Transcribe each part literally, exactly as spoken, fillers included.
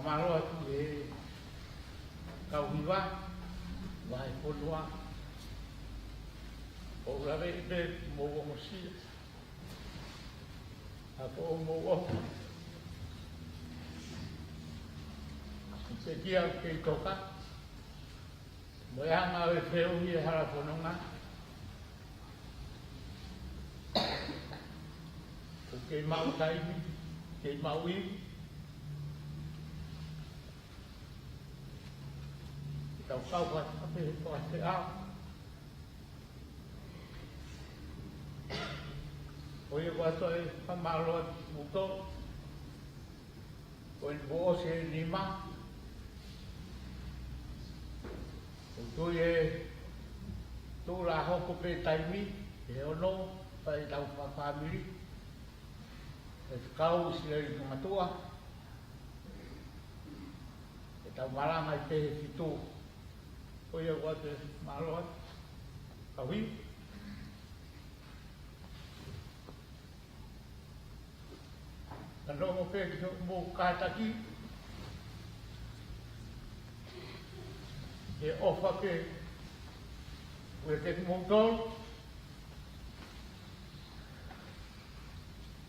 Mālō atu e kau hiva, vahefonua. ʻOku ou lave pē mo ongosia ʻa e foʻi mo ʻofa. Pekia ke toka mo e anga ʻo e feʻunga ʻi he hala fononga. ʻOku kei maʻu taimi, kei maʻu ivi. Ke tau kau fakataha pē he fakafeʻao. Ko ia ʻoku ou toe fakamālō atu kimoutolu. Ko eni kuo ʻosi e nima. ʻOku ou tui ʻe tuʻu lā hoko pē taimi, ʻe ono, fai ʻetau fakafāmili. ʻE fekau ʻIsileli Tongatuʻa. ʻE tau malanga ai pē he fitu. Ko ia ʻoku ou toe mālō atu. Kau hiva. Fanongo pē ki hoʻomou kātaki. ʻE ʻofa pē ʻoku ʻiate kimoutolu.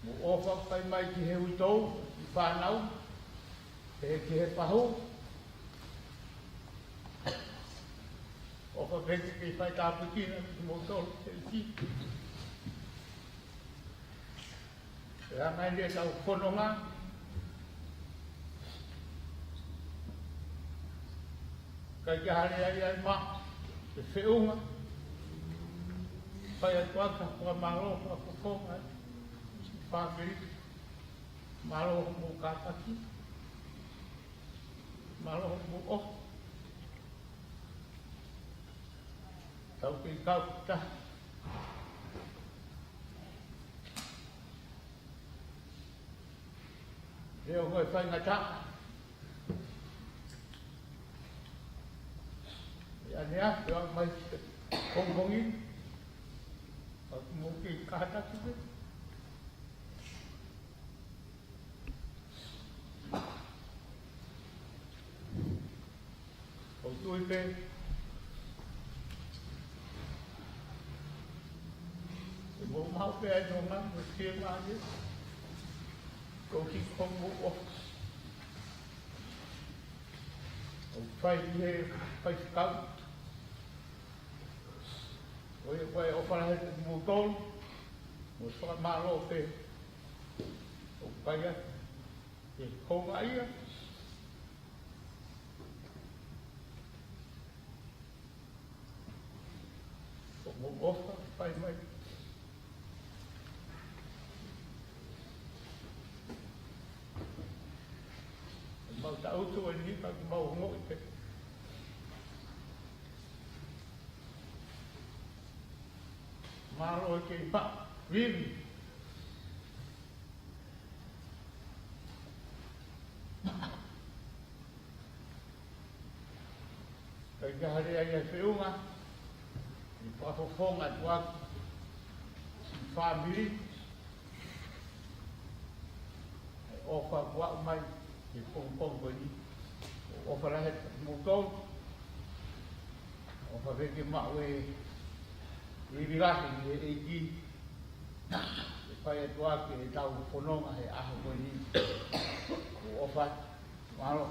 Mo e ʻofa ʻoku fai mai ki he uitou, ki he fānau, pehē ki he fahu. ʻOfa pē ke kei fai tāpuekina kimoutolu ʻe he ʻEiki. ʻE anga eni ʻetau fononga. Kae ʻikai ke hale ai ʻa e maʻu e feʻunga. Fai atu ʻa e fakamālō, fakafofonga, fāmili. Mālō hoʻomou kātaki. Mālō hoʻomou ʻofa. Tau kei kau fakataha. Leo ko e faingataʻa. ʻI he ʻaneafi ʻo mai pongipongi. Ka mou kei kātaki pē. ʻOku ou tui pē ʻe mou maʻu pē ʻa e nonga mo e fiemālie. Ko e kiʻi ko mou ʻofa ʻoku fai ʻe he faifekau. Ko ia ko e ʻofa lahi atu kimoutolu. Mo e fakamālō pē ʻoku fai atu. ʻE houngaʻia. Ko hoʻomou ʻofa fai mai. ʻE mau taʻutu eni ka mau ongoʻi pē. Mālō e kei paʻa. Vivi. Kae ʻikai ke hale ai ʻa e feʻunga, ʻe fakafofonga atu ʻa e fāmili, ʻa e ʻofa kuo aʻu mai ki he pongipongi ko eni. ʻOfa lahi atu kimoutolu. ʻOfa pē ke maʻu e ivi lahi ʻa e ʻEiki. ʻE fai atu ʻaki ʻetau fononga he ʻaho ko eni. ʻOfa atu. Mālō.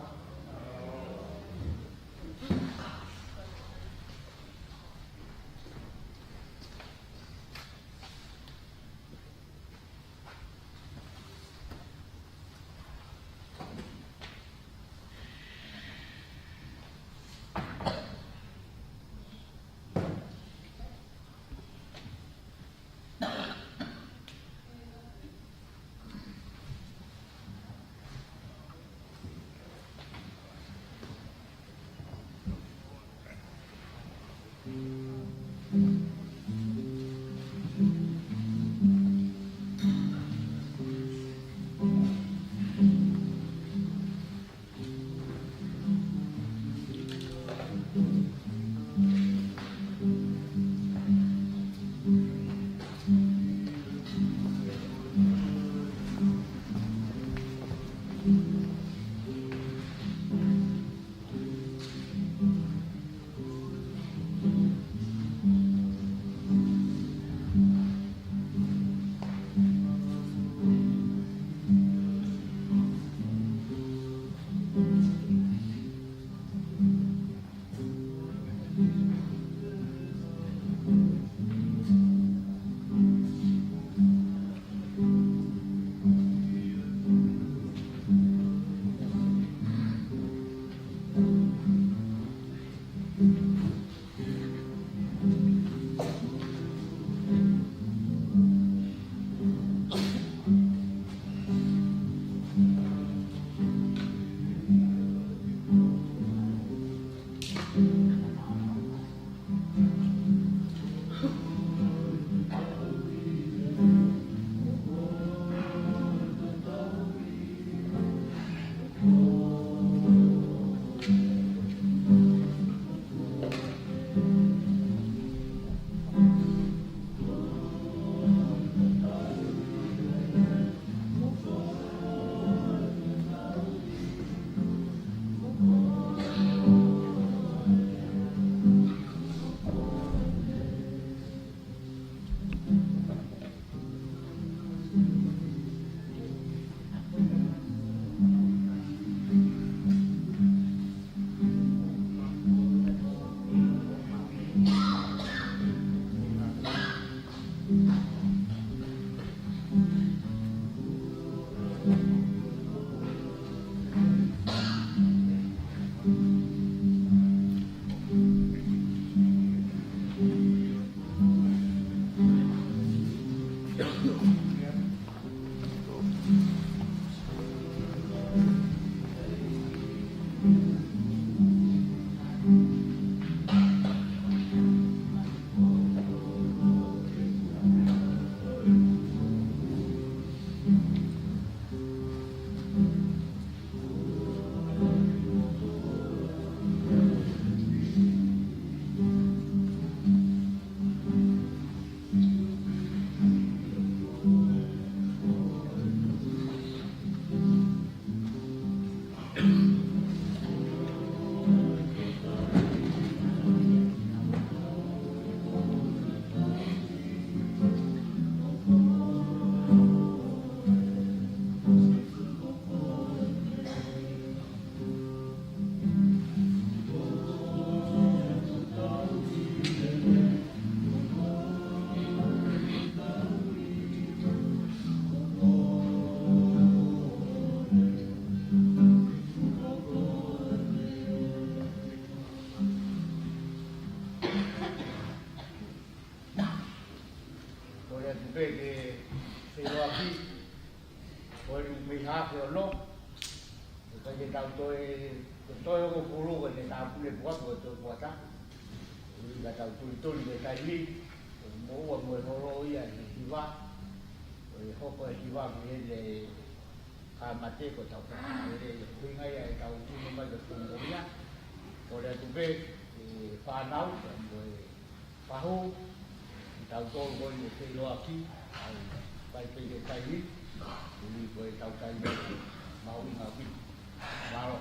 Ono, ʻikai ke tau toe, toe hongofulu ko ʻene tāpuni e puaka, ko e toe puaka. ʻOku ʻikai ke tau tulituli he taimi ni, ʻo moʻua mo e holo ia ʻe he hiva, ʻo e hoko e hiva ki heʻene kāmate ko ʻetau kāmate, ʻuhinga ia ʻetau ʻunu mai ko e fononga ia. Kole atu pē, ʻe fānau, mo e fahu, ʻi tautolu ko eni ʻoku feʻiloaki, ʻai, pai pē ke taimi, ʻuli ko ʻetau taimi, mahuʻinga ʻaupito. Mālō.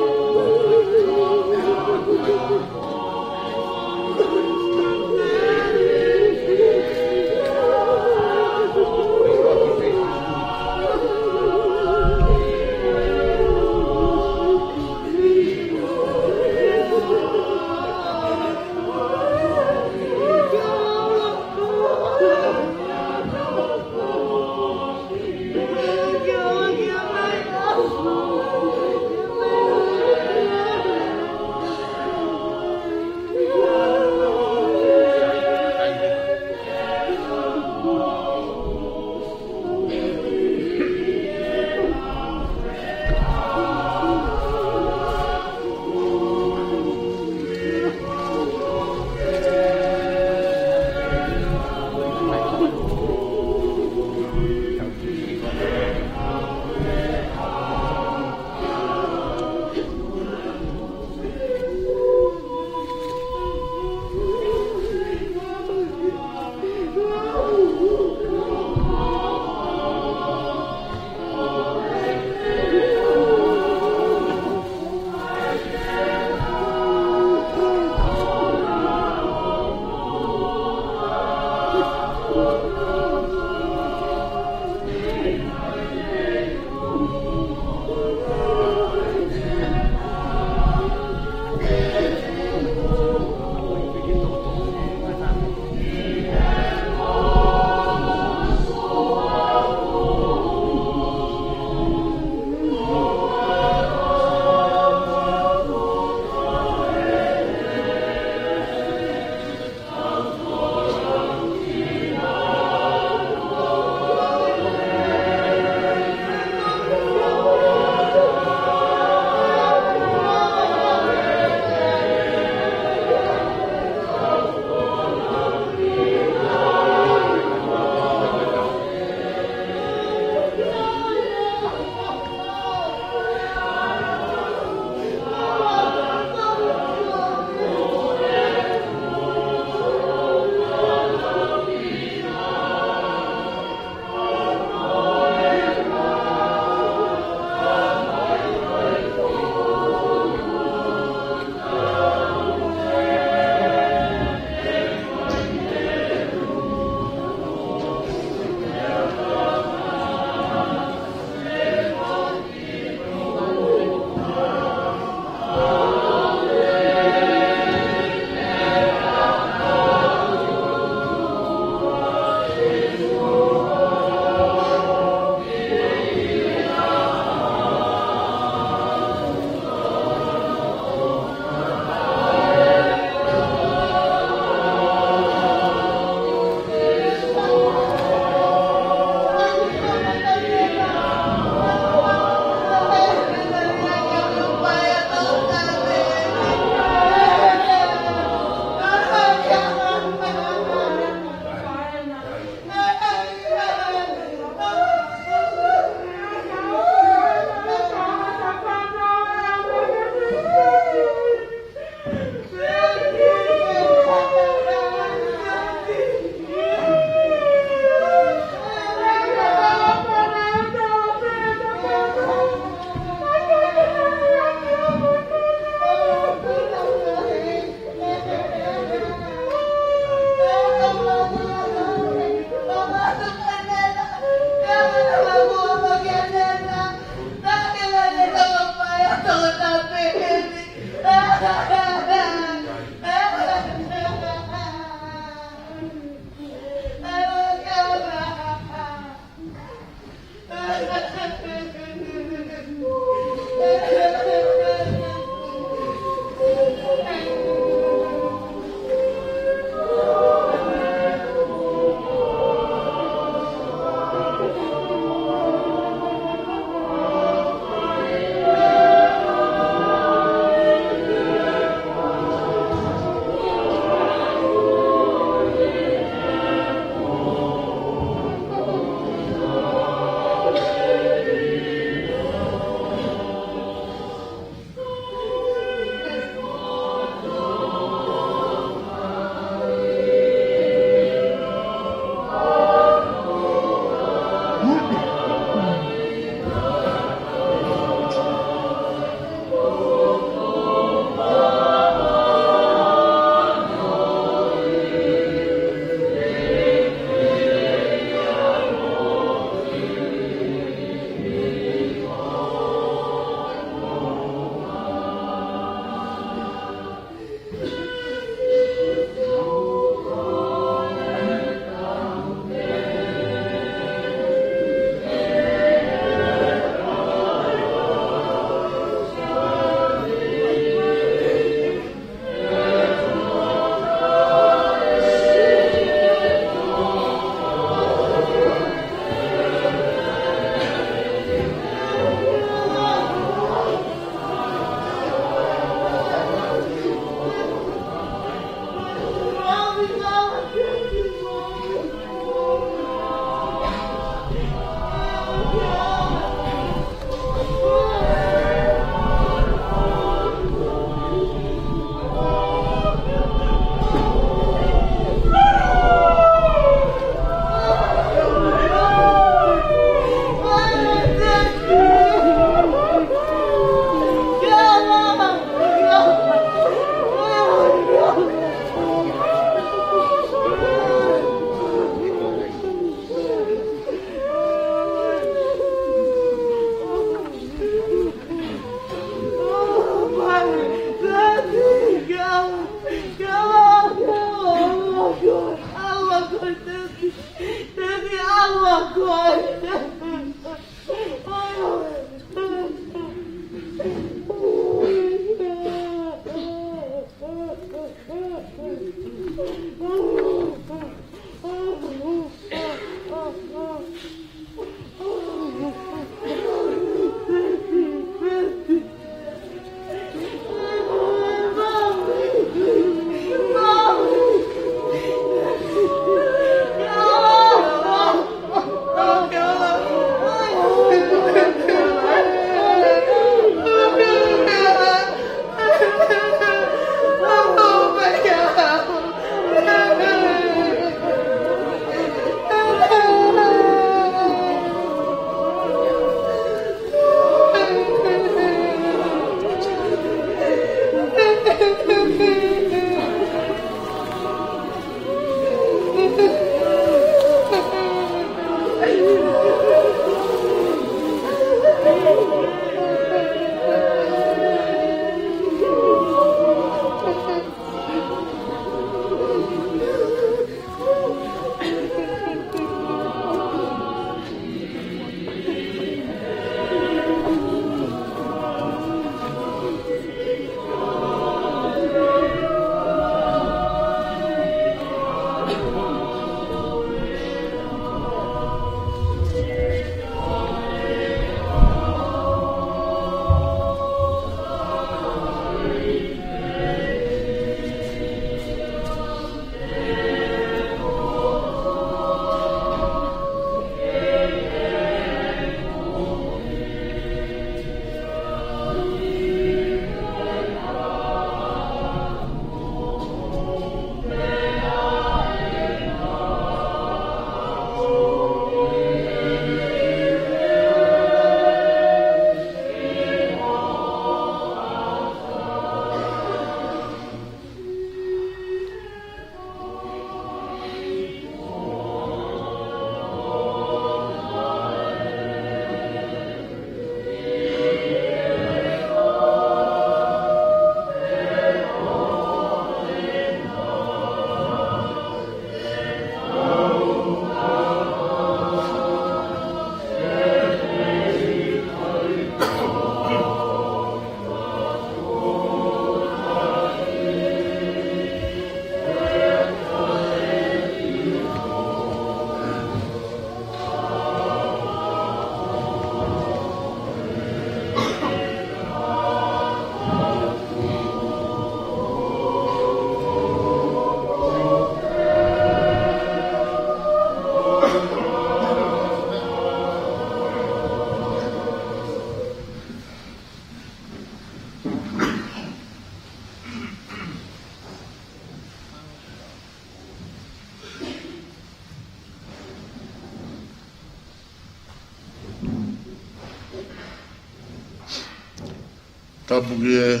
Tapu ki he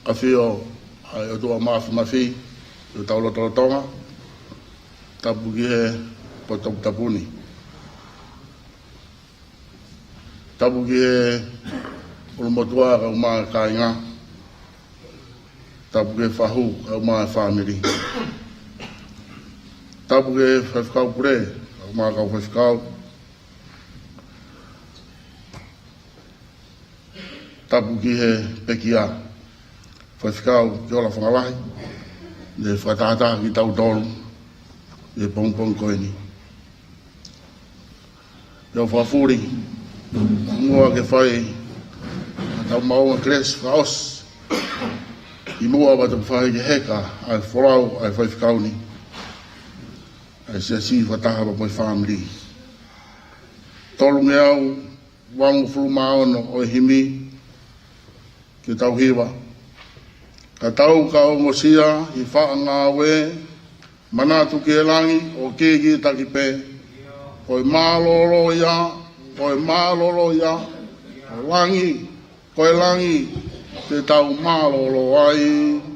ʻafio ʻa e ʻOtua Māfimafi ʻi hotau lotolotonga. Tapu ki he poto tapu ni. Tapu ki he ʻulumotuʻa kae ʻumaʻā e kāinga. Tapu ki he fahu kae ʻumaʻā e fāmili. Tapu ki he faifekau pule kae ʻumaʻā e kau faifekau. Tapu ki he pekia, Faifekau Kiola Fangalahi, ne fakatahataha kitautolu ʻi he pongipongi ko eni. ʻOku ou fakafuli muʻa ke fai ʻa e tau maʻu ʻa e kelesi fakaʻosi, ʻi muʻa pea toki fai ke heka ʻa e folau ʻa e faifekau ni ʻa e siasi fakataha pea mo e fāmili. Tolungeau uangofulu mā ono ʻo e himi ke tau hiva. Ka tau ka ongosia ʻi he faʻa ngāue, manatu ki he langi ʻoku kikitaki pē. Ko e mālōlō ia, ko e mālōlō ia, ko e langi, ko e langi te tau mālōlō ai.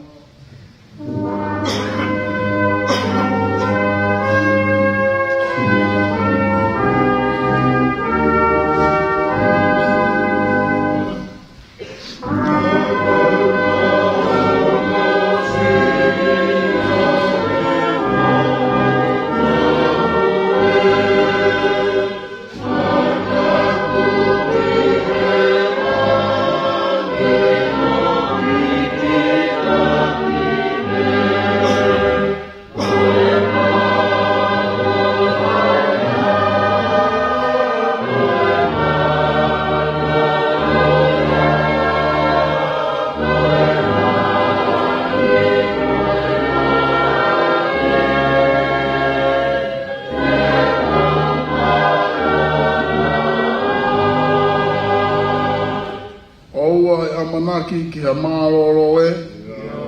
Ki, ki ha mālōlō ē,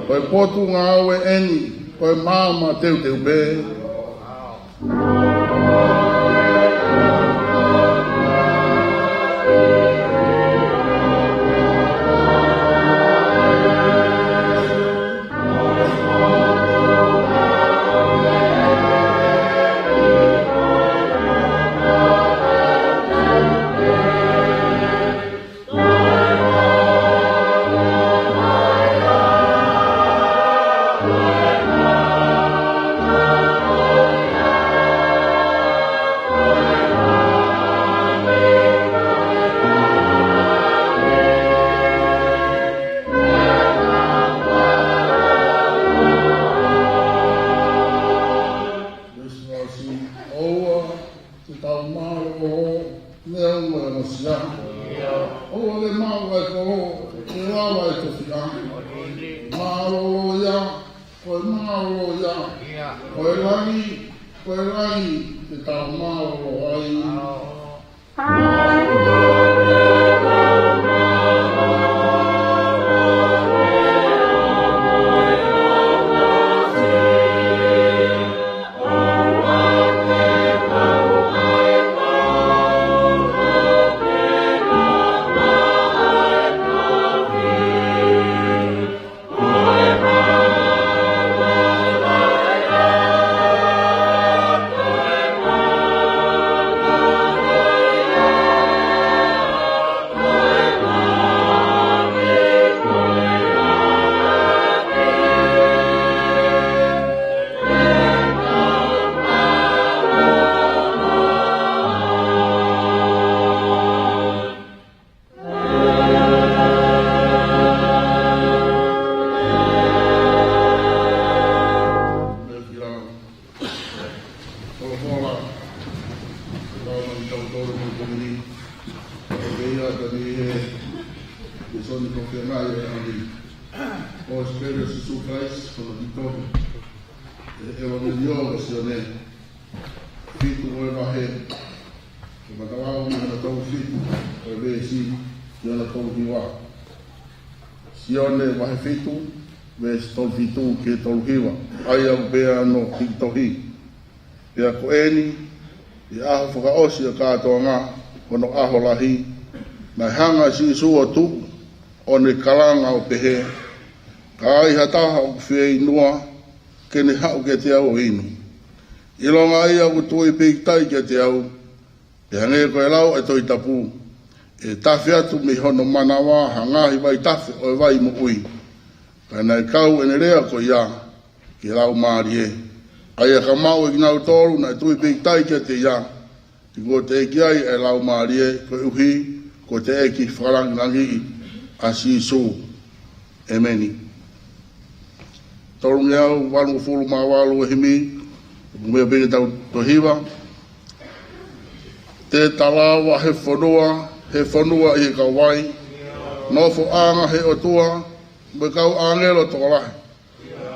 ko e potungāue ʻeni, ko e maama teuteu pē. ʻOua te tau mālōlō, neongo e ongosia. ʻOua te maʻu ʻa e kolo, ke lava e tofiʻa. Mālōlō ia, ko e mālōlō ia. Ko e langi, ko e langi, te tau mālōlō ai. Folofola, lau mai kitautolu mo e komiti. Ko ia ka ni he, he soni ko ke ngai e ani. ʻO Sīsū Kalaisi, ko hono tohi. ʻE ʻevangeliō ʻa Sione. Fitu ʻo e vahe. Ko e matalau mei hono tolu fitu ʻo e veesi ki hono tolu hiva. Sione vahe fitu, veesi tolu fitu ki he tolu hiva. ʻA ia ʻoku pehē hono kiʻi tohi. Pea ko eni, ʻi he ʻaho fakaʻosi ʻo e kātoanga, ko hono ʻaho lahi, naʻe hanga ʻe Sīsū ʻo tuʻu, ʻo ne kalanga ʻo pehē, Ka ai ha taha ʻoku fieinua, ke ne haʻu kiate au ʻo inu. ʻIlonga ia ʻoku tui pīkitai kiate au, pea hangē ko e lau ʻa e Tohi Tapu, ʻe tafe atu mei hono manava ha ngaahi vaitafe ʻo e vai moʻui. Pea naʻe kau ʻene lea ko ia ki he Laumālie, ʻa ia ka maʻu ʻe kinautolu naʻe tui pīkitai kiate ia, he kuo teʻeki ai ʻa e Laumālie, koeʻuhi kuo teʻeki fakalāngilangiʻi ʻa Sīsū. ʻEmeni. Tolungeau valungofulu mā valu e himi, ʻoku meʻa pē ke tau toe hiva. Te ta lava he fonua, he fonua ʻi he kauvai, nofoʻanga he ʻOtua, mo e kau ʻāngelo tokolahi.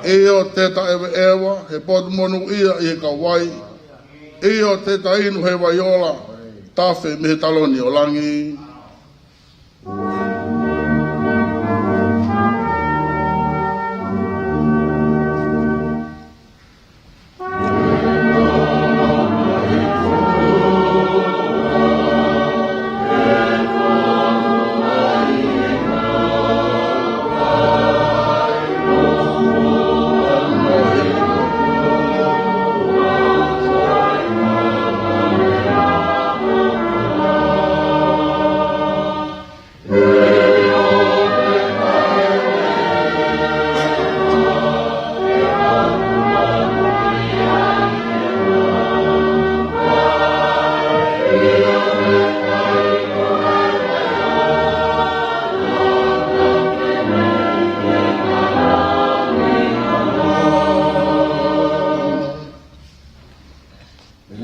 ʻIo te ta ʻeveʻeva, he potu monūʻia ʻi he kauvai. ʻIo te ta inu he vai ola, tafe mei he taloni ʻo langi.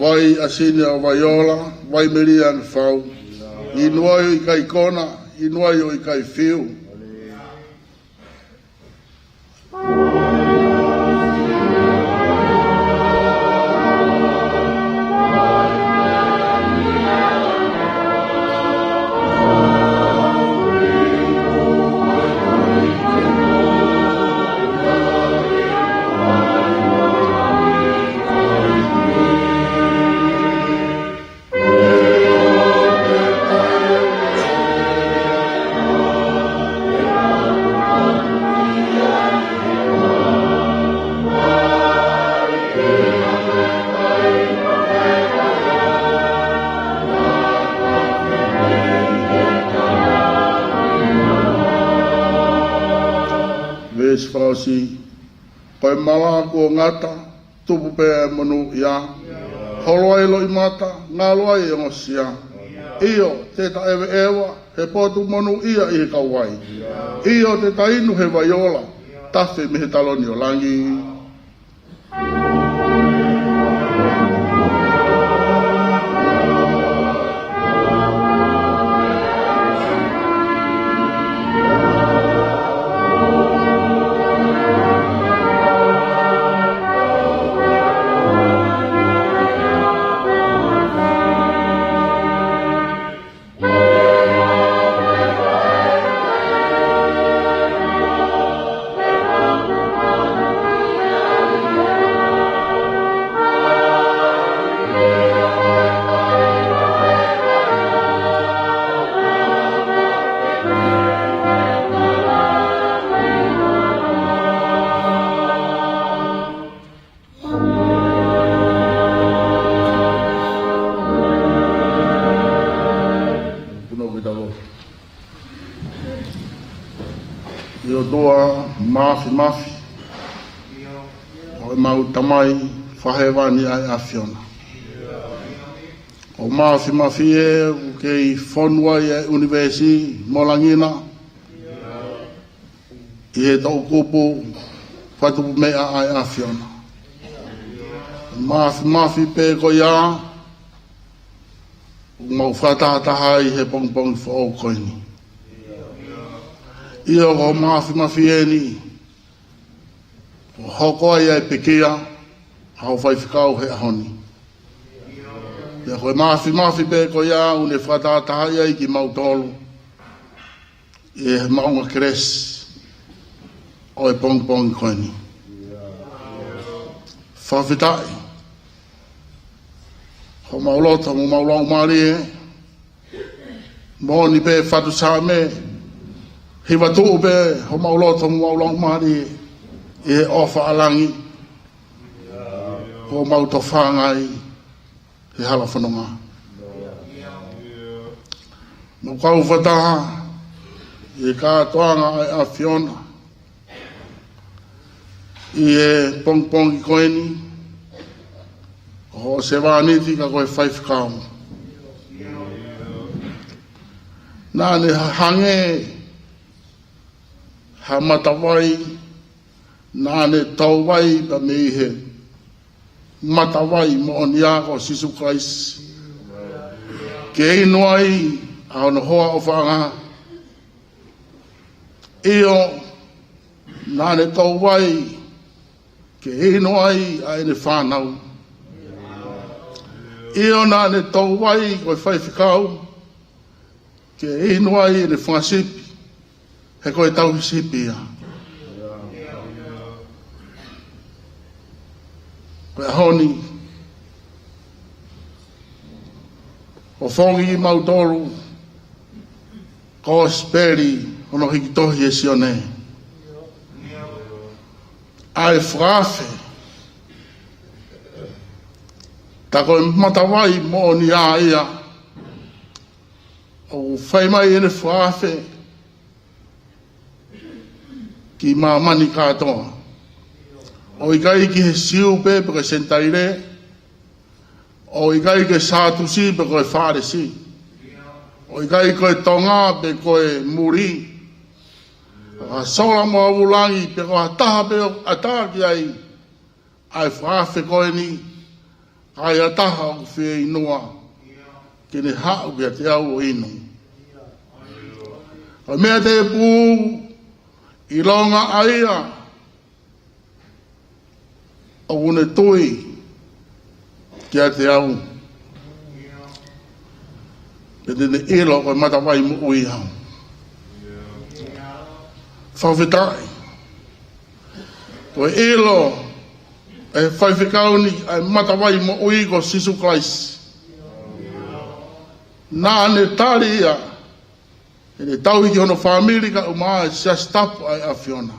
Vai ʻa Sine ʻo e vai ola, vai melie ange fau. Inu ai ʻo ʻikai kona, inu ai ʻo ʻikai fiu. Si, ko e mala kuo ngata, tupu pē ʻa e monūʻia. Holo ai e loʻimata, ngalo ai e ongosia. ʻIo, te ta ʻeveʻeva he potu monūʻia ʻi he kauvai. ʻIo, te ta inu he vai ola, tafe mei he taloni ʻo langi. ʻE ʻOtua Māfimafi, ko ʻemau Tamai Fakahēvani ʻa e ʻAfiona. Ko Māfimafi ē ʻoku kei fonu ai e ʻunivēsi mo langi na ʻi he toʻukupu fakatupu meʻa ʻa e ʻAfiona. Māfimafi pē ko ia ʻoku mau fakatahataha ai he pongipongi foʻou ko eni. ʻIo, ko e māfimafi eni ʻoku hoko ai ʻa e pekia ʻa hoʻo faifekau he ʻaho ni. ʻIo, ko e māfimafi pē ko ia ʻoku ne fakatahatahaʻi ai kimautolu ʻi he maʻunga kelesi ʻo e pongipongi ko eni. Fakafetaʻi. Homau loto mo homau laumālie, moʻoni pē fatu Saame, hiva tuʻu pē homau loto mo homau laumālie ʻi he ʻofa ʻa langi, ʻoku mau tofanga ai he hala fononga. Mau kau fakataha ʻi he kātoanga ʻa e ʻAfiona ʻi he pongipongi ko eni, ko hoʻo sevāniti ka ko e faifekau. Naʻa ne hangē ha matavai, naʻa ne tau vai pea mei he matavai moʻoni ʻa ko Sīsū Kalaisi, ke inu ai ʻa hono hoa ʻofaʻanga. ʻIo, naʻa ne tau vai ke inu ai ʻa ʻene fānau. ʻIo, naʻa ne tau vai ko e faifekau ke inu ai ʻene fanga sipi, he ko e tauhi sipi ia. Ko e ʻaho ni, ʻoku fakafoki kimautolu, kosipeli hono hiki tohi ʻe Sione, ʻa e fakaafe, tā ko e matavai moʻoni ʻa ia ʻoku fai mai ʻene fakaafe ki māmani kātoa. ʻOku ʻikai ki he Siu pē pe ko e Senitaile, ʻoku ʻikai ki he Sātusi pe ko e Fālesi, ʻoku ʻikai ko e Tonga pe ko e muli, ko ha sola mo ha vūlangi pe ko ha taha pē ʻoku ʻatā ki ai ʻa e fakaafe ko eni, ʻa ia ha taha ʻoku fieinua ke ne haʻu kiate au ʻo inu. Ko e meʻa tēpū, ʻilonga ʻa ia ʻoku ne tui kiate au, pea te ne ʻilo ko e matavai moʻui au. Fakafetaʻi. Ko e ʻilo ʻe he faifekau ni ʻa e matavai moʻui ko Sīsū Kalaisi. Naʻa ne tali ia ʻene tauhi ki hono fāmili kae ʻumaʻā e Siasi Tapu ʻa e ʻAfiona.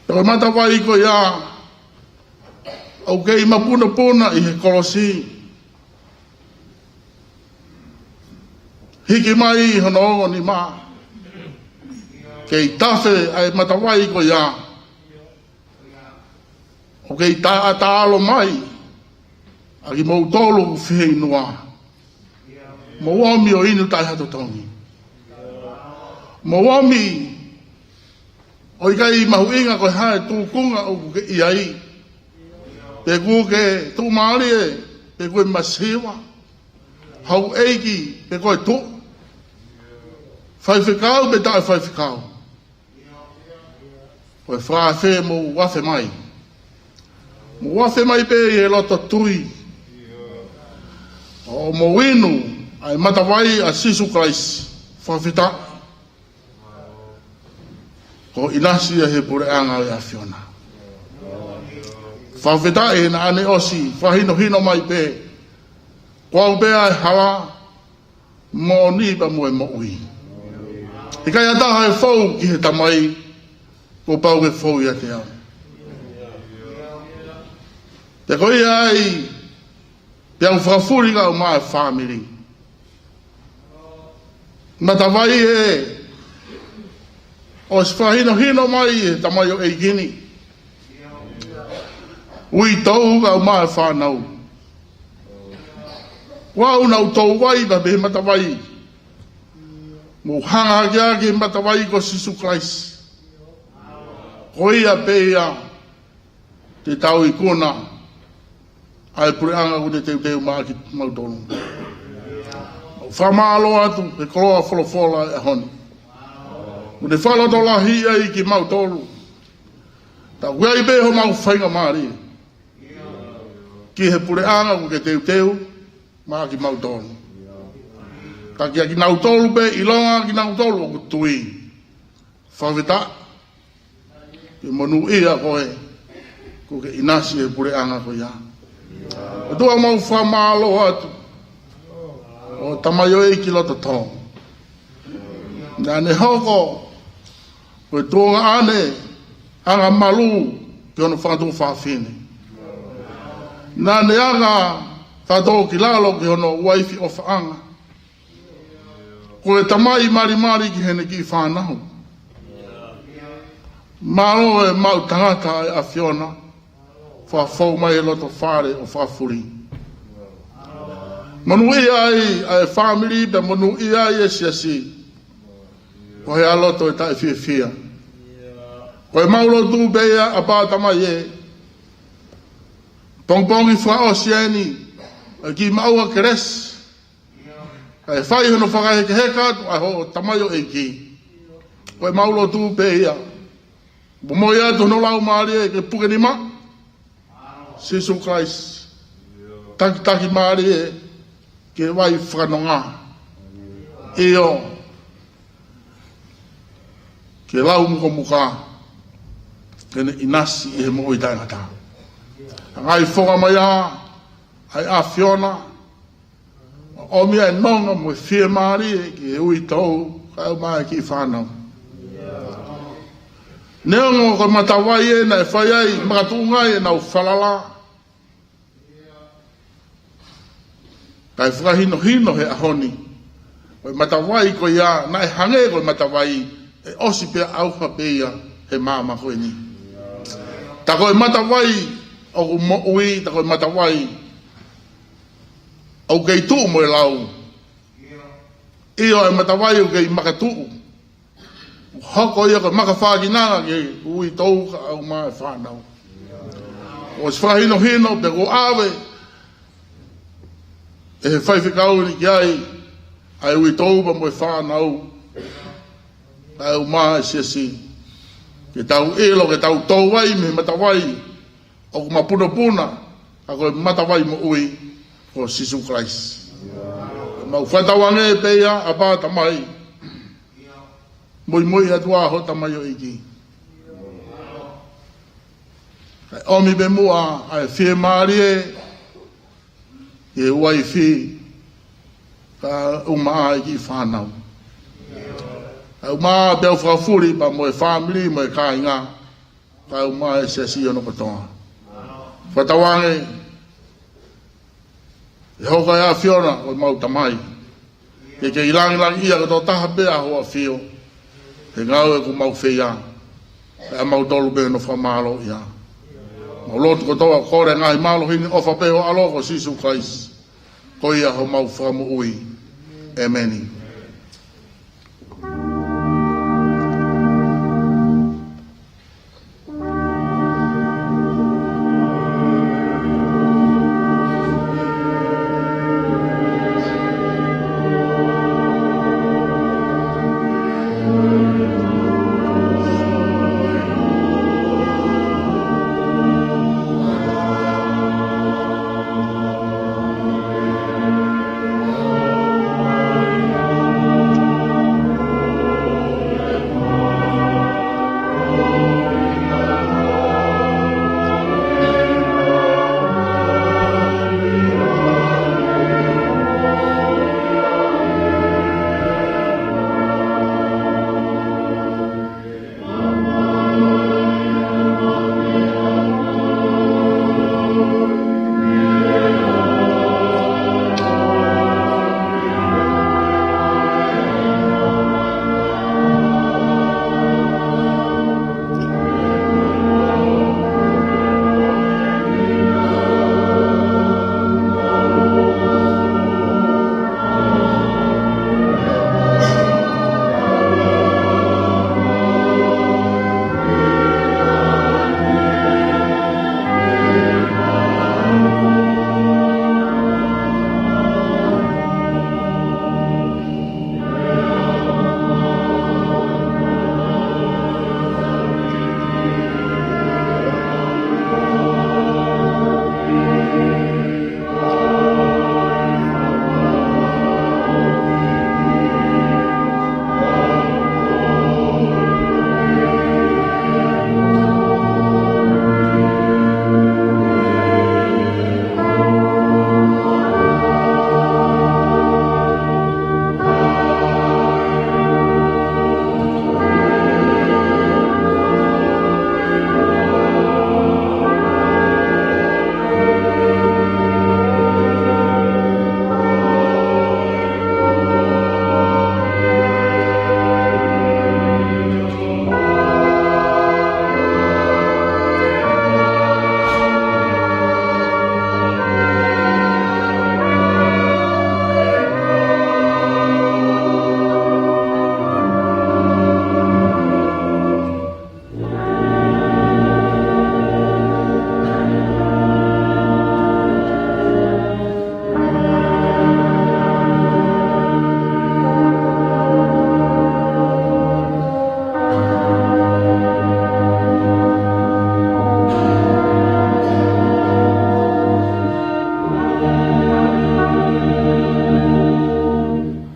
Ko e matavai ko ia ʻoku kei mapunopuna ʻi he kolosi, hiki mai hono ongo nima, kei tafe ʻa e matavai ko ia, ʻoku kei taʻataʻalo mai ʻa kimoutolu ʻoku fiheinua, mou omi ʻo inu taʻe ha totongi. Mou omi ʻo ʻikai mahuʻinga ko e hā e tūkunga ʻoku ke ʻi ai, pe ʻoku ke tuʻumālie, pe ko e masiva, houʻeiki, pe ko e tuʻi, faifekau pe taʻe faifekau. Ko e fakaafe, mou afe mai. Mou afe mai pē ʻi he loto tui, ʻo mou inu ʻa e matavai ʻa Sīsū Kalaisi. Fakafetaʻi, ko e ʻinasi ia he puleʻanga ʻo e ʻAfiona. Fakafetaʻi he naʻa ne ʻosi fakahinohino mai pē, ko au pē ʻa e hala, moʻoni pea mo e moʻui. ʻIkai ha taha ʻe fou ki he Tamai, kuo pau ke fou ʻiate au. Pea ko ia ai, pea u fakafuli kae ʻumaʻā e fāmili. Matavai ē, ʻosi fakahinohino mai ʻe he tamaioʻeiki ni, uitou kae ʻumaʻā e fānau. Kuo u nau tō vai pea mei he matavai. Mou hanga hake ʻa e matavai ko Sīsū Kalaisi. Ko ia pē ia te tau ikuna ʻa e puleʻanga kuo ne teuteu maʻa kimautolu. Fakamālō atu he koloa folofola ʻo e ʻaho ni. Kuo ne fakalotolahi ai kimautolu. Tau ʻai pē homau faingamālie ki he puleʻanga kuo ke teuteu maʻa kimautolu. Ka kiate kinautolu pē, ʻilonga kinautolu ʻoku tui. Fakafetaʻi, ke monūʻia koe, kuo ke ʻinasi he puleʻanga ko ia. ʻOtua, mau fakamālō atu ʻo tamaioʻeiki loto tō. Naʻa ne hoko ko e tuongaʻane angamalū ki hono fakatuofāfine. Naʻa ne anga fakatōkilalo ki hono uaifi ʻofaʻanga. Ko e tamai malimali ki heʻene kiʻi fānau. Mālō e maʻu tangata ʻa e ʻAfiona, fakafou mai he loto fale ʻo fakafuli. Monūʻia ai ʻa e fāmili pea monūʻia ai e siasi. Ko e ʻa e loto ʻe taʻefiefia. Ko e mau lotu pē ia, ʻApā Tamai ē, pongipongi fakaʻosi eni, ʻa e kiʻi maʻu ʻa e kelesi, kae fai hono fakahekeheka atu ʻa hoʻo tamaioʻeiki. Ko e mau lotu pē ia, momoi atu hono laumālie ke puke nima, Sīsū Kalaisi, takitaki mālie ke vai fakanonga. ʻIo, ke lau mukomuka, ke ne ʻinasi ʻi he moʻui taʻengata. Hanga ʻo foaki mai ā ʻa e ʻAfiona, ʻomi ʻa e nonga mo e fiemālie ki he uitou kae ʻumaʻā e kiʻi fānau. Neongo ko e matavai ē naʻe fai ai makatuʻunga ai ʻenau falala, kae fakahinohino he ʻaho ni, ko e matavai ko ia naʻe hangē ko e matavai ʻe ʻosi pea ʻauha pē ia he māmani ko eni. Tā ko e matavai ʻoku moʻui, tā ko e matavai ʻoku kei tuʻu mo e lau. ʻIo, e matavai ʻoku kei makatuʻu. Hoko ia ko e makafākinanga ki he uitou kae ʻumaʻā e fānau. ʻOsi fakahinohino pea kuo ʻave ʻe he faifekau ni ki ai ʻa e uitou pea mo e fānau kae ʻumaʻā e siasi. Ke tau ʻilo, ke tau tō vai mei he matavai ʻoku mapunopuna, ka ko e matavai moʻui ko Sīsū Kalaisi. Mau fakatauange pē ia, ʻApā Tamai, muimui atu ā hoʻo tamaioʻeiki. Kae ʻomi pē muʻa ʻa e fiemālie ki he uaifi kae ʻumaʻā e kiʻi fānau. Kae ʻumaʻā pē ʻa e fakafuli pea mo e fāmili mo e kāinga, kae ʻumaʻā e siasi ʻi hono kotoa. Fakatauange ʻe hoko ʻa e ʻAfiona ko e mau Tamai, ke kei langilangiʻia kotoa taha pē ʻa hoʻo ʻAfio. he ngāue ʻoku mau fai, pea ʻoua ʻe mau tolu pē ʻo fakamālōʻia. Mau lotu kotoa ʻo kole ʻa e ngaahi mālohi ni ʻi he ʻofa pē ʻo ho ʻAlo ko Sīsū Kalaisi. Ko ia homau Fakamoʻui. ʻĒmeni.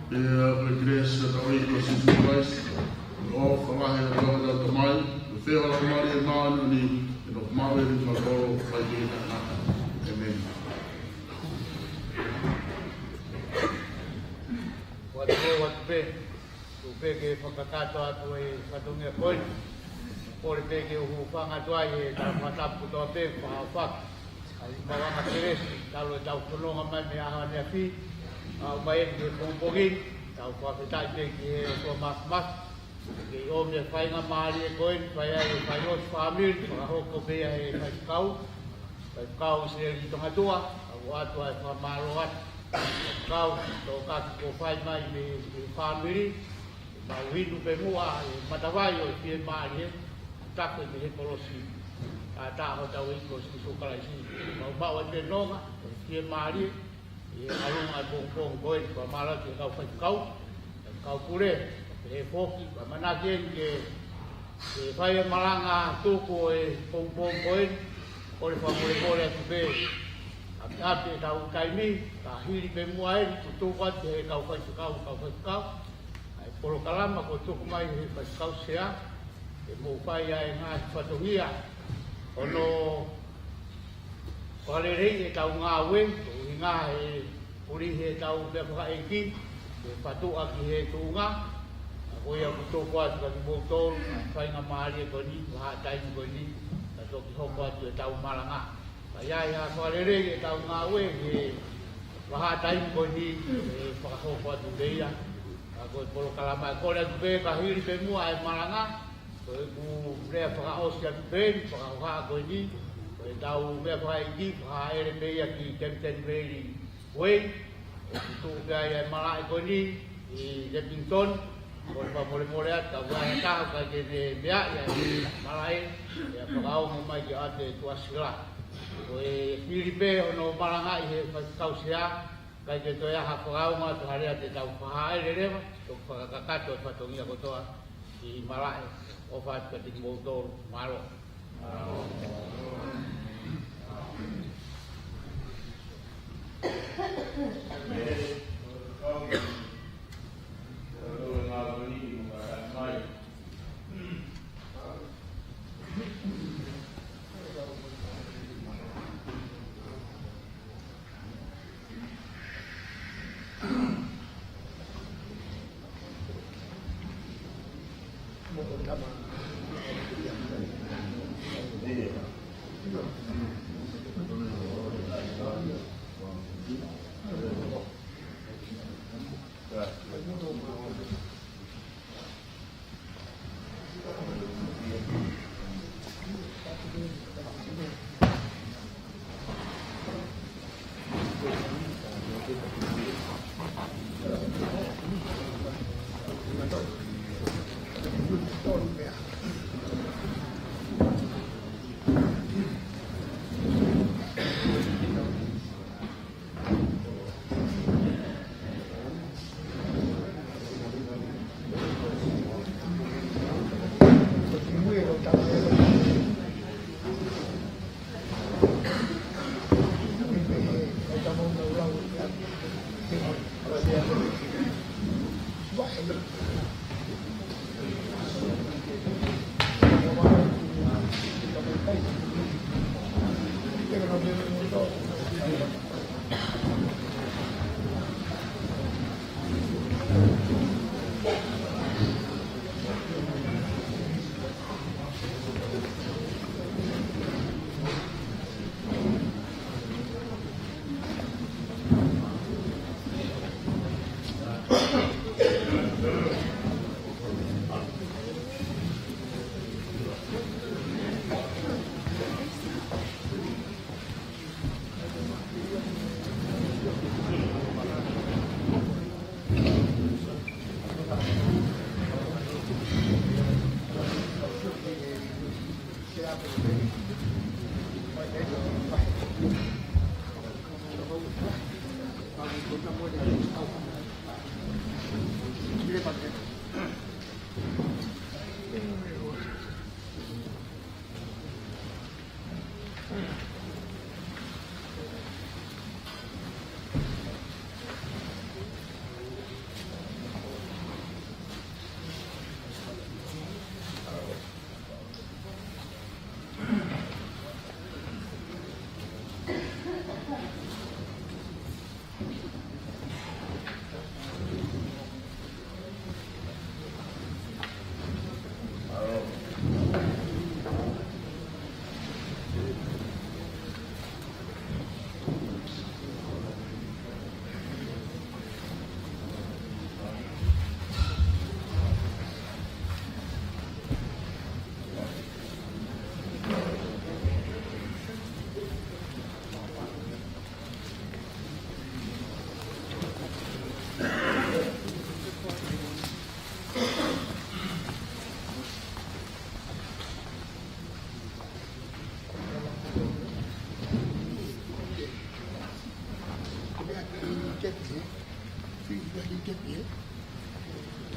Pea ko e kelesi ʻa hotau ʻEiki ko Sīsū Kalaisi, ʻofa lahi ʻa e ʻOtua ko e Tamai, mo e feohi ʻa e Laumālie Māʻoniʻoni, ke nofo maʻu pē mo kimoutolu, ʻo ʻikai ke taʻengata. ʻĒmeni. Ua te ua te pē. Tuku pē ke fakakakato atu e fatongia ko eni. Kole pē ke u hūfanga atu ai he tala fakatapu kotoa pē, fakaʻofa. ʻA e maʻuʻanga kelesi, talu ʻetau fononga mai mei he ʻaho ni ʻo aʻu ki he pongipongi ni, tau fakafetaʻi pē ki he ʻOtua Māfimafi. Ke ʻi ai e faingamālie ko eni, fai ai e fai ʻo e fāmili, fakahoko pē ʻe he faifekau. Faifekau Seleni Tongatua, ʻoatu ai e fakamālō atu. Faifekau, tokoni kuo fai mai mei he fāmili, mau inu pē muʻa e matavai ʻo e fiemālie, tafe mei he kolosi. Kae ʻatā hotau ʻEiki ko Sīsū Kalaisi, mau maʻu ai pē nonga ʻo e fiemālie, ʻi he ʻalunga ʻo e pongipongi ko eni, fakamālō ki he kau faifekau, kau pule, pehē foki, ʻamanaki eni ke, ke fai e malanga tuku ʻo e pongipongi ko eni, kole fakamolemole atu pē. ʻApiʻapi ʻetau taimi, ka hili pē muʻa eni, kuo tuku atu ki he kau faifekau, kau faifekau, ʻa e polokalama kuo tuku mai ʻe he faifekau sea, ke mou fai ai e ngaahi fatongia, ʻo nau fakaleleiʻi ʻetau ngāue, ko e ʻuhinga he puli heʻetau meʻa fakaʻeiki, ke fatuʻa ki he tuʻunga, ʻa ko ia kuo tuku atu kia kimoutolu, ʻa e faingamālie ko eni, vahaʻataimi ko eni, ka toki hoko atu ʻetau malanga. Ka ʻi ai ha fakaleleiʻi ʻetau ngāue, he vahaʻataimi ko eni, ʻe fakahoko atu leva ia, Ka ko e polokalama ʻe kole atu pē ka hili pē muʻa e malanga, ko ʻeku lea fakaʻosi atu pē eni, fakahohaʻa ko eni, ko ʻetau meʻa fakaʻeiki, fakahaʻele pē ia ki Captain Veli Way, ʻoku tuʻu pē ai e malaʻe ko eni ʻi Lepington, ko e fakamolemole atu, ka ʻoku ʻi ai ha taha ʻoku ʻikai ke ne meaʻi ʻa e malaʻe, ʻe fakaongo mai ki ʻAte Tuʻasila. Ko e fili pē hono malangaʻi he faifekau sea, ʻikai ke toe ʻi ai ha fakaongo atu ha lea, te tau fakahaʻele leva, toki fakakakato e fatongia kotoa ki malaʻe. ʻOfa atu kiate kimoutolu, mālō.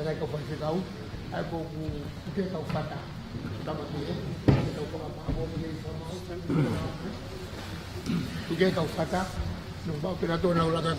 Takai kau faifekau, ʻa ia ko ʻeku, ʻeku kau fata. Tama ki he, ʻeku kau fata, ʻeku kau fata. No mau pera tō nau laka.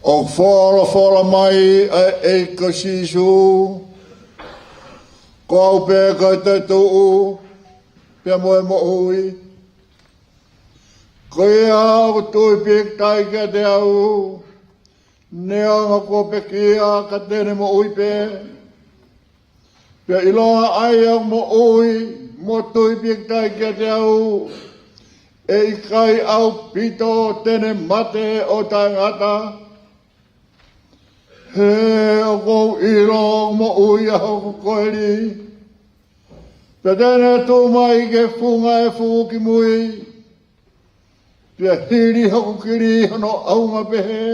ʻOku folofola mai ʻa e ʻEiki ko Sīsū, ko au pē ko e toetuʻu pea mo e moʻui. Ko ia ʻoku tui pīkitai kiate au, neongo kuo pekia, ka te ne moʻui pē. Pea ʻiloa ʻa ia ʻoku moʻui mo tui pīkitai kiate au, ʻe ʻikai ʻaupito te ne mate ʻo taʻengata. He ʻoku ou ʻilo ʻoku moʻui ʻa hoku koeli, pea te ne tuʻu mai ki he funga ʻo e fuʻu kimui. Pea hili hoku kili hono ʻaunga pehē.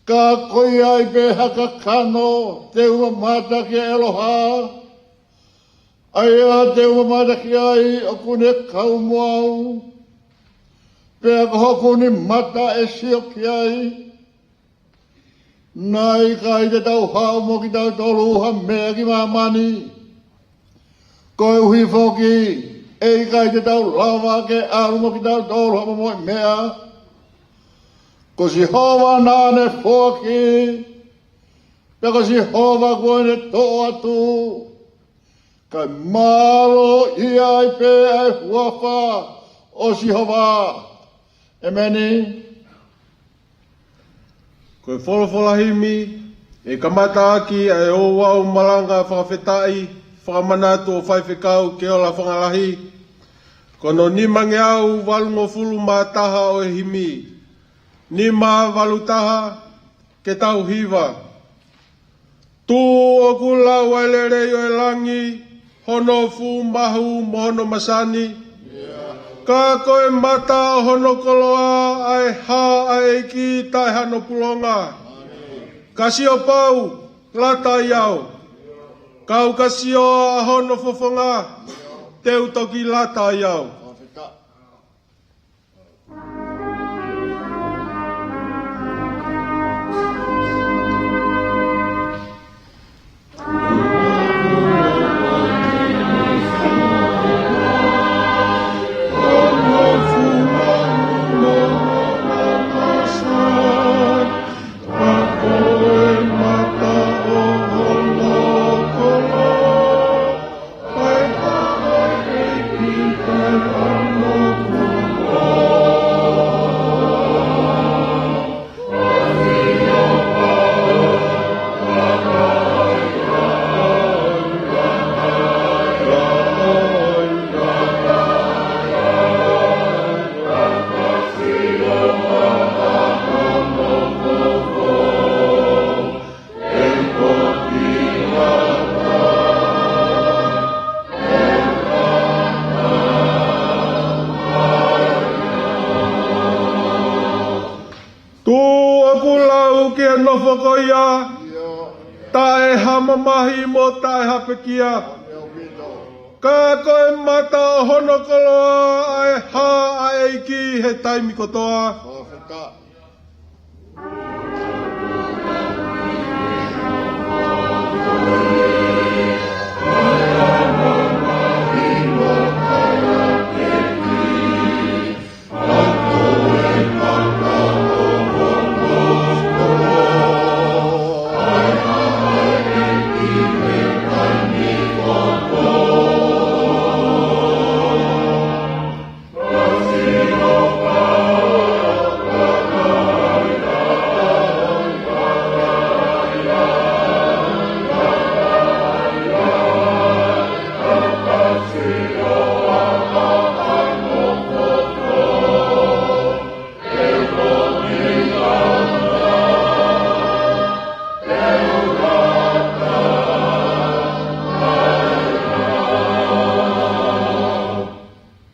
Ka ko ia ai pē ha kakano, te u mamata ki he ʻEloha, ʻa ia te u mamata ki ai ʻoku ne kau mo au. Pea ko hoku nima mata ʻe sio ki ai. Naʻe ʻikai te tau haʻu mo kitautolu ha meʻa ki māmani, koeʻuhi foki ʻe ʻikai te tau lava ke ʻalu mo kitautolu ha momoʻi meʻa. Ko Sihova naʻa ne foaki, pea ko Sihova kuo ne toʻo atu. Kae mālō ia ai pē ʻa e huafa ʻo Sihova. ʻEmeni. Ko e folofola himi ʻe kamata ʻaki ʻa e ouau malanga fakafetaʻi, fakamanatu ʻo faifekau Keola Fangalahi. Ko hono nimangeau valungofulu mā taha ʻo e himi. Nima valu taha, ke tau hiva. Tuʻu ʻoku lau ʻa e lelei ʻo e langi, hono fuʻu mahu mo hono masani. Ka ko e mata ʻo hono koloa ʻa e hā ʻa e ʻEiki taʻe hano pulonga. Ka sio pau, lata ai au. Kau ka sio ʻa hono fofonga, te u toki lata ai au. Tuʻu ʻoku lau ki he nofo ko ia, taʻe ha mamahi mo taʻe ha pekia. Ka ko e mata ʻo hono koloa ʻa e hā ʻa e ʻEiki he taimi kotoa.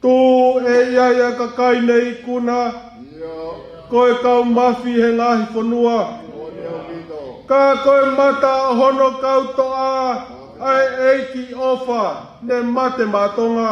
Tuʻu ʻe ʻi ai ʻa e kakai ne ikuna, ko e kau mafi he ngaahi fonua. Ka ko e mata ʻo hono kau toʻa ʻa e ʻEiki ʻofa ne mate maʻa Tonga.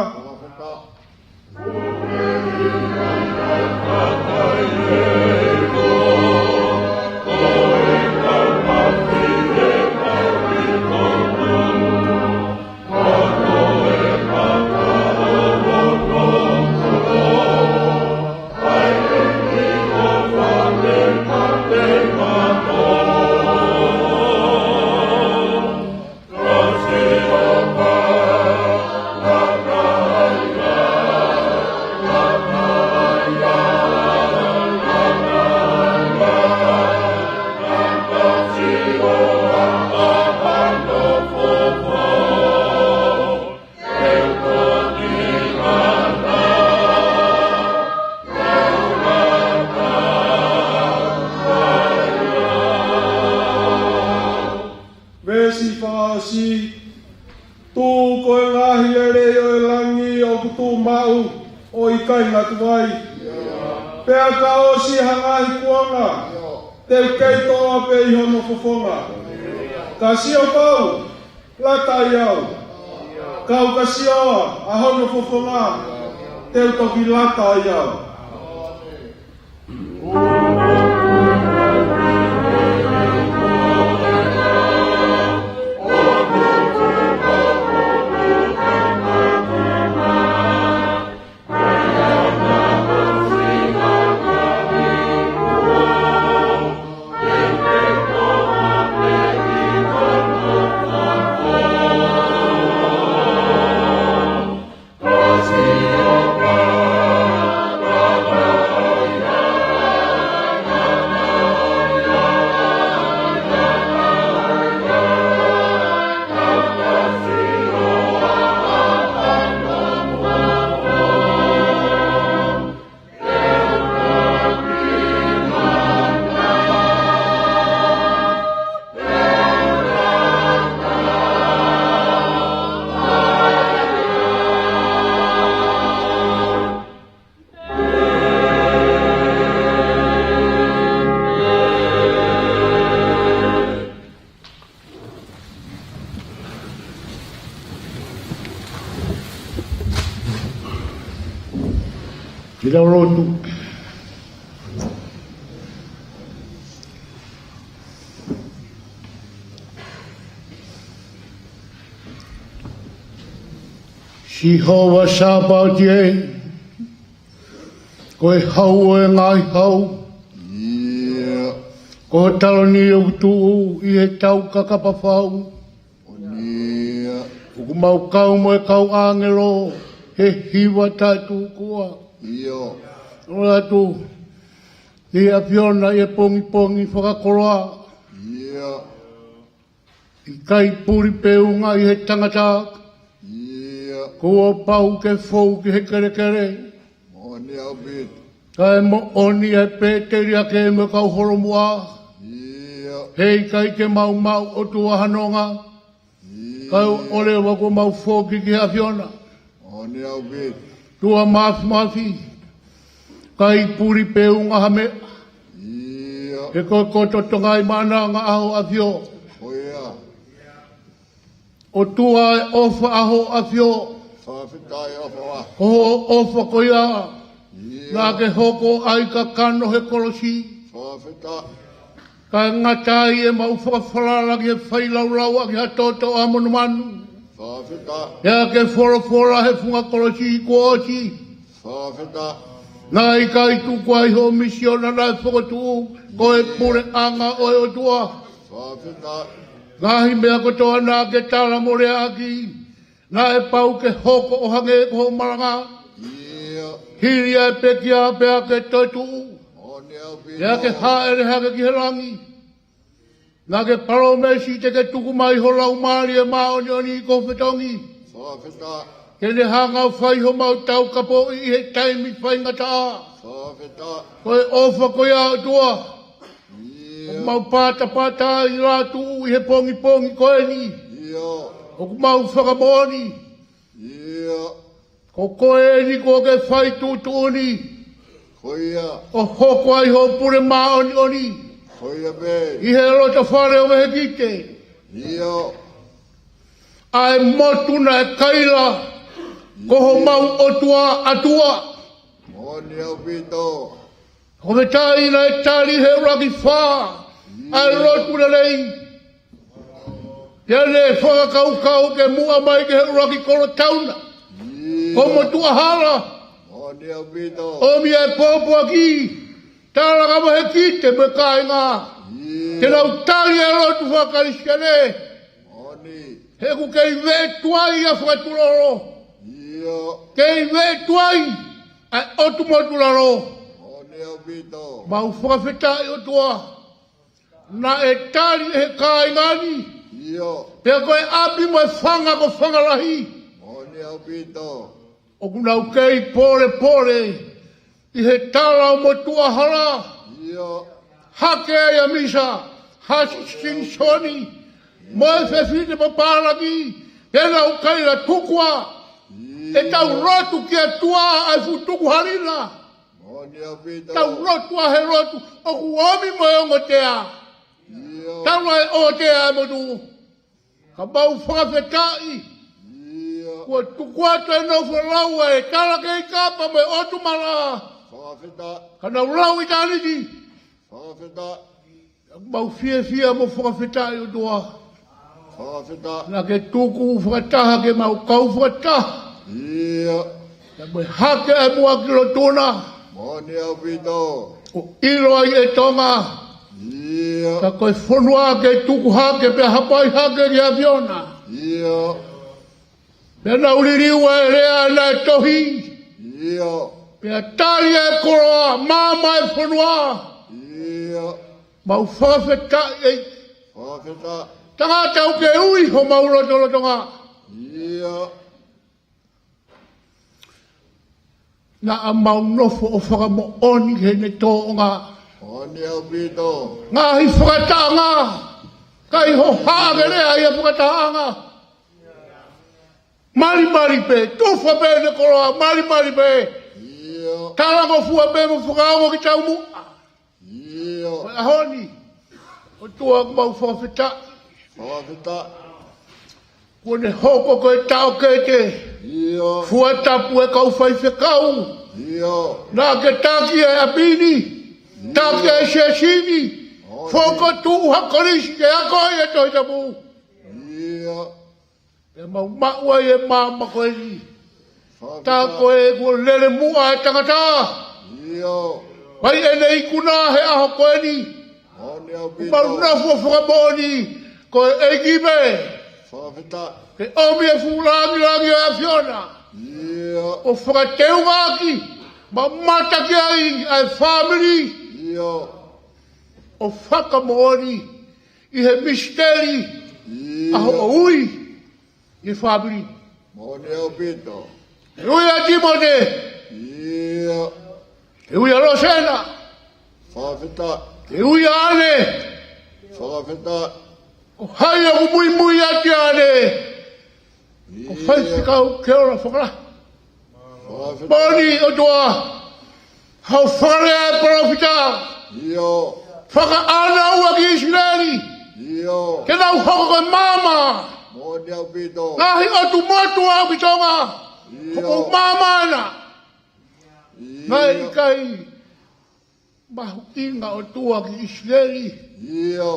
atu ai. Pea ka ʻosi ha ngaahi kuonga, te u kei toʻa pē ʻi hono fofonga. Ka sio pau, lata ai au. Ka u ka sio ʻa hono fofonga, te u toki lata ai au. Ke tau lotu. Sihova Sāpaoti ē, ko e Hau ʻo e ngaahi hau. ʻIo. Ko ho taloni ʻoku tuʻu ʻi he tau kakapa fau. ʻIo. ʻOku mau kau mo e kau ʻāngelo he hiva taʻetukuʻa. ʻIo. ʻOatu ʻi he ʻAfiona ʻi he pongipongi fakakoloa. ʻIo. ʻIkai puli pe unga ʻi he tangata. ʻIo. Kuo pau ke fou ki he kelekele. Moʻoni ʻaupito. Kae moʻoni ʻa e pēteliake mo e kau holomua. ʻIo. Heʻikai ke mau maʻu ʻOtua ha nonga. ʻIo. Kae ʻoua leva kuo mau foki ki he ʻAfiona. Moʻoni ʻaupito. ʻOtua Māfimafi. ʻIkai puli pe unga ha meʻa. ʻIo. He ko e koto Tonga ʻi Maʻananga ʻa Hoʻo ʻAfio. Ko ia. ʻOtua ʻofa ʻa Hoʻo ʻAfio. Fakafetaʻi ʻofa ʻa. Ko hoʻo ʻofa ko ia. ʻIo. Naʻa ke hoko ai ʻa e kakano he kolosi. Fakafetaʻi. Kae ngata ai ʻemau fakafalala ki he failaulau ʻaki ha toto ʻa e monumanu. Fakafetaʻi. ʻA ia ke folofola he funga kolosi kuo ʻosi. Fakafetaʻi. Naʻe ʻikai tuku ai hoʻo misiona naʻe fokotuʻu, ko e puleʻanga ʻo e ʻOtua. Fakafetaʻi. Ngaahi meʻa kotoa naʻa ke tala mo lea ʻaki, naʻe pau ke hoko ʻo hangē ko hoʻo malanga. ʻIo. Hili ʻa e pekia pea ke toetuʻu. Moʻoni ʻaupito. Pea ke hāʻele hake ki he langi. Naʻa ke palōmesi te ke tuku mai ho Laumālie Māʻoniʻoni ko ho fetongi. Fakafetaʻi. Ke ne hanga ʻo fai homau taukapoʻi ʻi he taimi faingataʻa. Fakafetaʻi. Ko e ʻofa ko ia ʻOtua. ʻIo. ʻOku mau patapata ʻi lātuʻu ʻi he pongipongi ko eni. ʻIo. ʻOku mau fakamoʻoni. ʻIo. Ko koe eni kuo ke fai tuʻutuʻuni. Ko ia. ʻO hoko ai ho pule māʻoniʻoni. Ko ia pē. ʻI he loto fale ʻo Vehikite. ʻIo. ʻA e motu naʻe kaila, ko homau ʻOtua ʻAtua. Moʻoni ʻaupito. Ko e taʻahine naʻe tali he ʻuluaki fā ʻa e lotu lelei. Pea ne fakakaukau ke muʻa mai ki he ʻuluaki kolo tauna. Ko motuʻa hala. Moʻoni ʻaupito. ʻOmi ʻa e pōpoaki. Tala ka Vehikite mo e kāinga. Ke nau tali ʻa e lotu fakakalisitiane. Moʻoni. He ʻoku kei veʻe tuai ʻa Fakatulolo. ʻIo. Kei veʻe tuai ʻa e ʻotu motu lalo. Moʻoni ʻaupito. Mau fakafetaʻi ʻOtua. Naʻe tali ʻe he kāinga ni. ʻIo. Pea ko e ʻapi mo e fanga ko e fanga lahi. Moʻoni ʻaupito. ʻOku nau kei polepole ʻi he tala ʻo motuʻa hala. ʻIo. Hake ai ʻa Misa, Hasi Sinisoni, mo e fefine papālangi, pea nau kaila tuku ā. ʻIo. ʻE tau lotu ki he ʻOtua ʻa e fuʻu tukuhālina. Moʻoni ʻaupito. Tau lotu ʻa e lotu ʻoku ʻomi mo e ongotea. ʻIo. Tau ʻai ongotea mo tu. Ka mau fakafetaʻi. ʻIo. Kuo tuku atu e nofo lau ʻa e tala kei kapa mo e ʻotu mala. Fakafetaʻi. Ka nau lau ʻitāniti. Fakafetaʻi. Mau fiefia mo fakafetaʻi ʻOtua. Fakafetaʻi. Naʻa ke tuku fakataha ke mau kau fakataha. ʻIo. Naʻa mo e hake ʻa e muʻaki lotu na. Moʻoni ʻaupito. ʻO ʻilo ai ʻe Tonga. ʻIo. Ka ko e fonua ke tuku hake pea hapai hake ki ʻAfiona. ʻIo. Pea nau liliu ʻa e lea naʻe tohi. ʻIo. Pea tali ʻa e koloa maama ʻa e fonua. ʻIo. Mau fakafetaʻi ʻEiki. Fakafetaʻi. Tangata ʻoku ke ui homau lotolotonga. ʻIo. Naʻa mau nofo ʻo fakamoʻoni ki heʻene tōʻonga. Moʻoni ʻaupito. Ngaahi fakataʻanga, kai hohaʻa ke lea ʻi he fakataʻanga. Malimali pē, tufa pē ʻene koloa, malimali pē. ʻIo. Talangofua pē mo fakaongo ki taumuʻa. ʻIo. Ko e ʻaho ni, ʻOtua ʻoku mau fakafetaʻi. Fakafetaʻi. Kuo ne hoko ko e taʻokete. ʻIo. Fua tapu e kau faifekau. ʻIo. Naʻa ke taki e ʻapi ni. ʻIo. Taki e siasi ni. Moʻoni. Fokotuʻu ha kolisi ke ako ai e Tohi Tapu. ʻIo. Pea mau maʻu ai e maama ko eni. Fakafetaʻi. Tā ko e kuo lele muʻa e tangata. ʻIo. Mai ʻene ikuna he ʻaho ko eni. Moʻoni ʻaupito. Mau nofo fakamoʻoni ko e ʻEiki pē. Fakafetaʻi. Ke ʻomi e fuʻu langilangi ʻo e ʻAfiona. ʻIo. ʻO fakateungaʻaki, mamata ki ai ʻa e fāmili. ʻIo. ʻO fakamoʻoni ʻi he misiteli. ʻIo. ʻA hoʻo ui ʻi he fāmili. Moʻoni ʻaupito. He ui ʻa Timote. ʻIo. He ui ʻa Losena. Fakafetaʻi. He ui ʻa ʻAne. Fakafetaʻi. Ko hai ʻoku muimui ʻa ʻAne? Ko ʻIo. Faifekau Keola Fakalahi. Fakafetaʻi. Moʻoni ʻOtua. Hau fakalea e palōfita. ʻIo. Fakaʻānaua ki ʻIsileli. ʻIo. Ke nau hoko ko e maama. Moʻoni ʻaupito. Ngaahi ʻotu motuʻa ʻoku ʻi Tonga. ʻIo. Hoko maama ʻana. ʻIo. Naʻe ʻikai mahuʻinga ʻOtua ki ʻIsileli. ʻIo.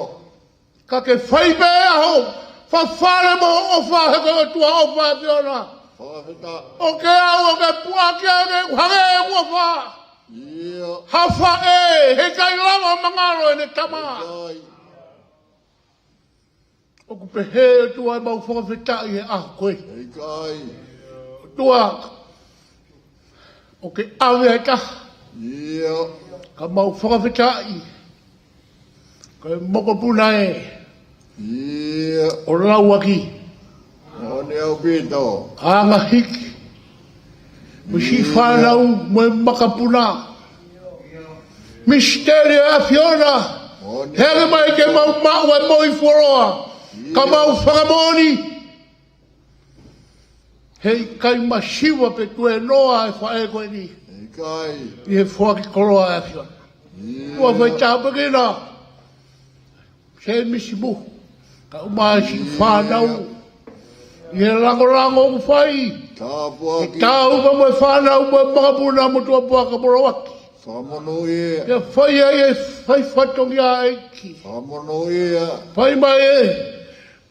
Ka ke fai pē ʻa hoʻo fafale mo hoʻo ʻofa he ko e ʻOtua ʻofa ʻa e ʻAfiona. Fakafetaʻi. ʻO ke ʻalu ʻo ke puʻaki ange ʻo hangē ʻeku ʻofa. ʻIo. Ha faʻē, heʻikai lava mangalo ʻene tama. ʻIkai. ʻOku pehē ʻOtua ʻemau fakafetaʻi he ʻaho ko ē. ʻIkai. ʻOtua, ʻoku ke ʻave ʻa e taha. ʻIo. Ka mau fakafetaʻi. Ko e mokopuna ē. ʻIo. ʻO Lauaki. Moʻoni ʻaupito. Angahiki. Mo siʻi fānau mo e makapuna. Misiteli ʻa e ʻAfiona. Moʻoni. Heke mai ke mau maʻu e moʻui fuoloa. Ka mau fakamoʻoni. Heʻikai masiva pe tuēnoa e faʻē ko eni. ʻIkai. ʻI he foaki koloa ʻa e ʻAfiona. ʻIo. Kuo fai tāpuekina. Sēmisi Muhu. Ka ʻumaʻā siʻi fānau. ʻI he langolango ʻoku fai. Tāpuaki. Ke tau ka mo e fānau mo e makapuna mo tuʻapuaka mo Lauaki. Fakamonūʻia. Ke fai ai e fai fatongia ʻEiki. Fakamonūʻia. Fai mai e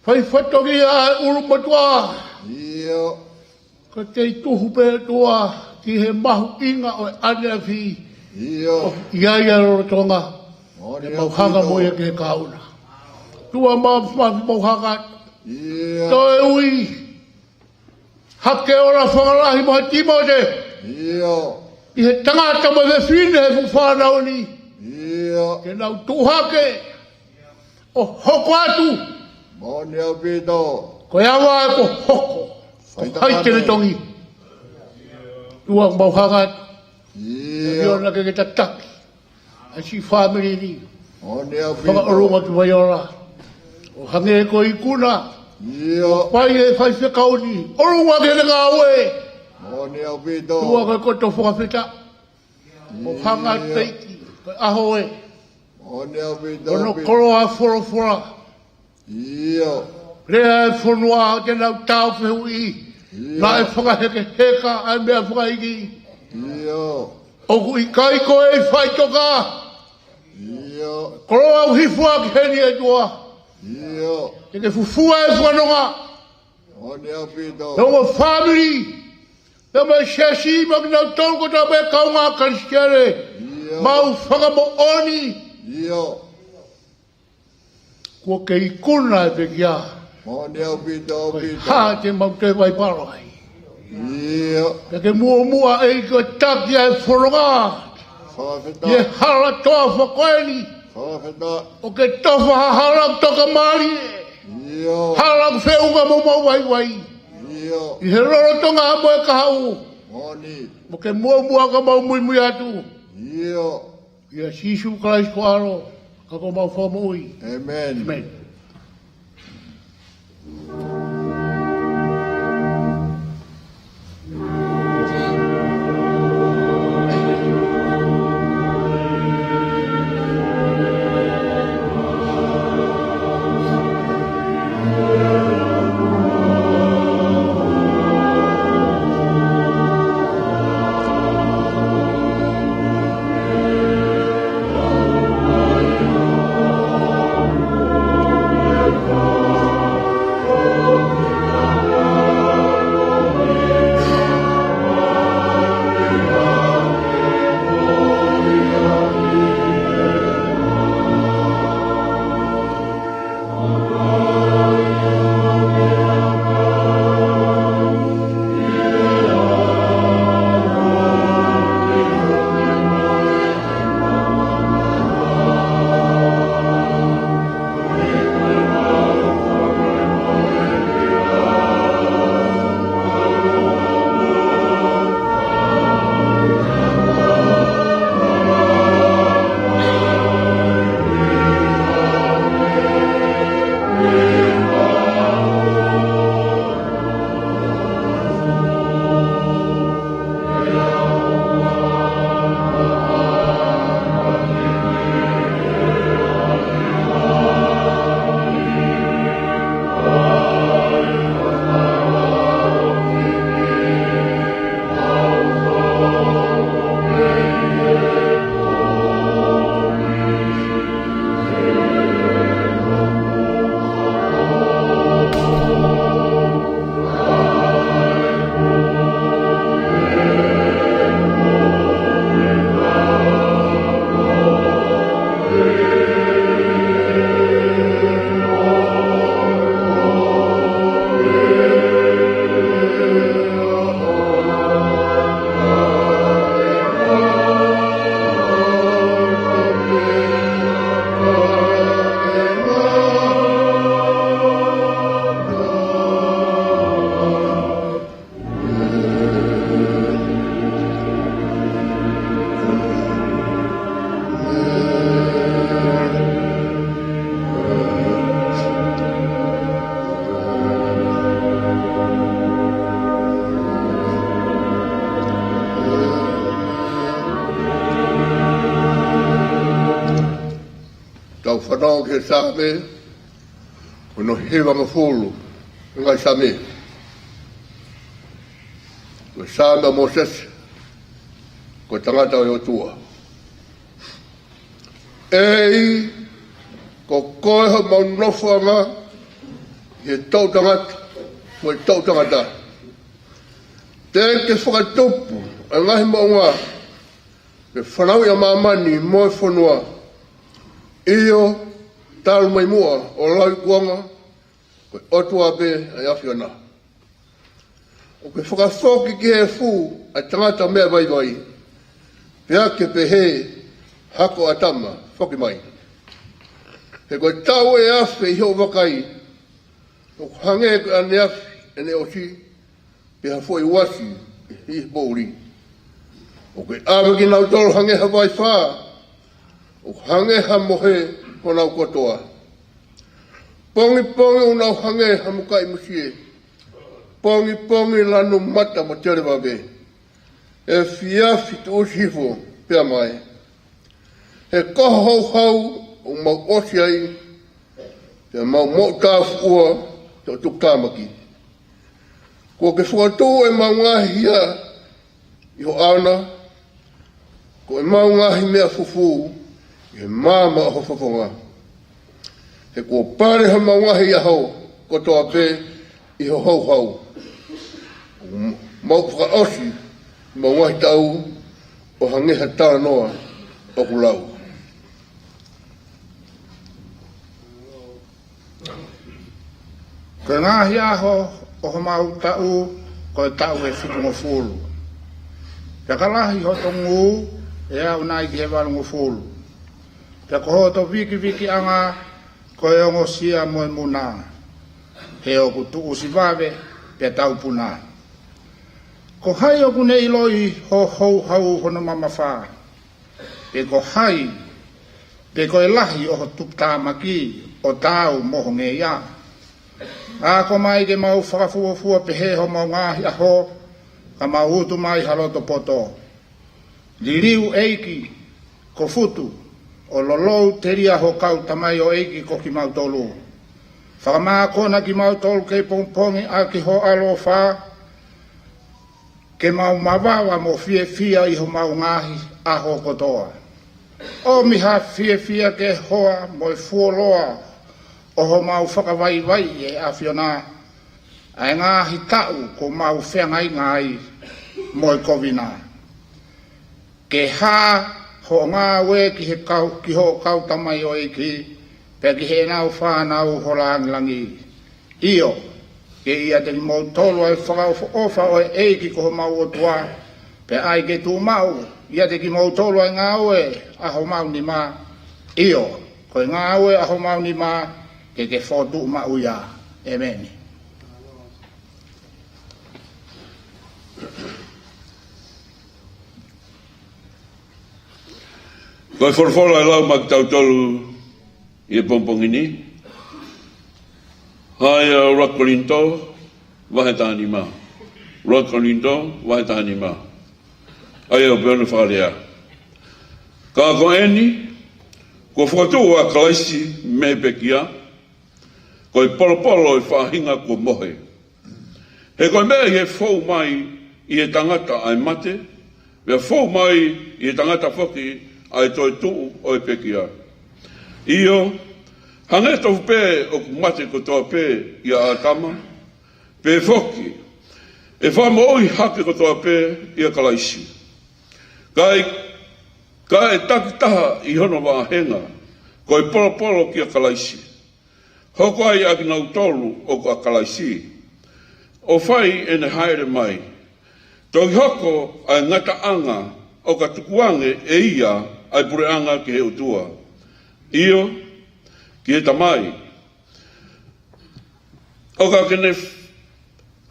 fai fatongia ʻa e ʻulumotuʻa. ʻIo. Ka te i tuhu pē ʻOtua ki he mahuʻinga ʻo e ʻaneafi. ʻIo. ʻI ai ʻa e lolotonga. Moʻoni ʻaupito. Ke mau hanga mo ia ki he kahaʻu na. ʻOtua Māfimafi, mau hanga. ʻIo. Toe ui ha Keola Fakalahi mo ha Timote. ʻIo. ʻI he tangata mo e fefine he fuʻu fānau ni. ʻIo. Ke nau tuʻu hake ʻo hoko atu. Moʻoni ʻaupito. Ko e ava ē kuo hoko. Fai ʻa e tangata. Hai tene tongi. ʻOtua mau hanga atu. ʻIo. ʻAfiona ke ke tataki ʻa e siʻi fāmili ni. Moʻoni ʻaupito. Fakaʻolunga ki Vaiola. ʻO hangē ko e ikuna. ʻIo. Fai e faifekau ni. ʻOlunga ki heʻene ngāue. Moʻoni ʻaupito. Tuʻa ko e koto fakafetaʻi. ʻIo. ʻO hanga teiki, ko e ʻaho ē. Moʻoni ʻaupito, ʻaupito. Ko hono koloa folofola. ʻIo. Lea e fonua ke nau tāufehuʻi. ʻIo. Naʻe fakahekeheka ʻa e meʻa fakaʻeiki. ʻIo. ʻOku ʻikai ko e faʻitoka. ʻIo. Koloa ʻoku hifo ʻaki heni ʻe ʻOtua. ʻIo. Ke ke fufua e fononga. Moʻoni ʻaupito. Mo e fāmili. Pea mo e siasi, mo kinautolu kotoa pē kaungā Kalisitiane. ʻIo. Mau fakamoʻoni. ʻIo. Kuo ke ikuna e pekia. Moʻoni ʻaupito, ʻaupito. Ko e hā te mau toe vaipalo ai. ʻIo. Pea ke muʻomuʻa ʻEiki ʻo taki ʻa e fononga. Fakafetaʻi. ʻI he hala toafa ko eni. Fakafetaʻi. ʻO ke tofa ha hala toka mali. ʻIo. Hala feʻunga mo mau vaivai. ʻIo. ʻI he lolotonga mo e kahaʻu. Moʻoni. Mo ke muʻomuʻa ka mau muimui atu. ʻIo. ʻIa Sīsū Kalaisi ko e ʻAlo, ka ko homau Fakamoʻui. ʻĒmeni. ʻĒmeni. Tau fanongo ki he Saame, ko hono hivangofulu, ngaahi Saame. Ko e Saame ʻa Mōsese, ko e tangata ʻo e ʻOtua. ʻEiki, ko koe homau nofoʻanga ʻi he toʻutangata mo e toʻutangata. Te ke fakatupu ʻa e ngaahi moʻunga, ke fanauʻi ʻa māmani mo e fonua. ʻIo, talu mei muʻa ʻo lauikuonga, ko e ʻOtua pē ʻa e ʻAfiona. ʻOku ke fakafoki ki he efu ʻa e tangata meʻa vaivai, pea ke pehē, Hako ʻAtama, foki mai. He ko e taʻu ʻe afe ʻi hoʻo vakai, ʻoku hangē ko e ʻaneafi ʻene ʻosi, pea ha foʻi uasi ʻi he poʻuli. ʻOku ke ʻave kinautolu hangē ha vaifā, ʻoku hangē ha mohe honau kotoa. Pongipongi ʻoku nau hangē ha mukaʻi musie, pongipongi lanu mata mo televave, efiafi tuʻusi hifo pea mae. He ko e houhau ʻoku mau ʻosi ai, pea mau moʻutāfuʻua ʻi hoʻo tukutāmaki. Kuo ke fokotuʻu ʻemau ngaahi hia ʻi ho ʻaona, ko ʻemau ngaahi meʻa fufū ʻi he maama ʻo ho fofonga. He kuo pale homau ngaahi ʻaho kotoa pē ʻi ho houhau. Mau fakaʻosi ʻemau ngaahi taʻu ʻo hangē ha talanoa ʻoku lau. Ko e ngaahi ʻaho ʻo homau taʻu, ko e taʻu ʻe fitungofulu. Pea ka lahi hoto ngū, ʻe aʻu nai ki he valungofulu. Pea ko hoto vikivikiʻanga, ko e ongosia mo e muna. He ʻoku tuʻusi vave, pea taupuna. Ko hai ʻoku ne ʻiloʻi ho houhau hono mamafa? Pe ko hai, pe ko e lahi ʻo ho tukutāmaki ʻo taau mo ho ngeia? Ako mai ke mau fakafuofua pehē homau ngaahi ʻaho, ka mau utu mai ha loto poto. Liliu ʻEiki, ko Futu, ʻo lolou telia ho kau tamaioʻeiki ko kimautolu. Fakamākona kimautolu kei pongipongi ʻaki ho ʻaloʻofa, ke mau mavava mo fiefia ʻi homau ngaahi ʻaho kotoa. ʻOmi ha fiefia ke hoa mo e fuoloa ʻo homau fakavaivaiʻi ʻe ʻAfiona ʻa e ngaahi taʻu kuo mau feangainga ai mo e kovina. Ke hā hoʻo ngāue ki he kau, ki hoʻo kau tamaioʻeiki, pea ki heʻenau fānau ho langilangi. ʻIo, ke ʻiate kimoutolu ʻa e fakaʻofoʻofa ʻo e ʻEiki ko homau ʻOtua, pea ʻai ke tuʻu maʻu ʻiate kimoutolu ʻa e ngāue ʻa homau nima. ʻIo, ko e ngāue ʻa homau nima, ke ke fokotuʻu maʻu ia. ʻEmeni. Ko e folofola ʻe lau maʻa kitautolu ʻi he pongipongi ni, ʻa ia ʻuluaki Kolinitō, vahe taha nima. ʻUluaki Kolinitō, vahe taha nima. ʻA ia ʻoku pehē hono fakalea: Ka ko eni, kuo fokotuʻu ʻa Kalaisi mei he pekia, ko e polopolo ʻo e faʻahinga kuo mohe. He ko e meʻa ʻi he fou mai ʻi he tangata ʻa e mate, pea fou mai ʻi he tangata foki ʻa e toetuʻu ʻo e pekia. ʻIo, hangē tofu pē ʻoku mate kotoa pē ʻia ʻĀtama, pehē foki ʻe fakamoʻui hake kotoa pē ʻia Kalaisi. Ka ʻe, ka ʻe takitaha ʻi hono vāhenga, ko e polopolo kia Kalaisi. Hoko ai ʻa kinautolu ʻoku ʻa Kalaisi, ʻo fai ʻene hāʻele mai. Toki hoko ʻa e ngataʻanga ʻo ka tukuange ʻe ia ʻa e puleʻanga ki he ʻOtua, ʻio, ki he Tamai. ʻO ka ke ne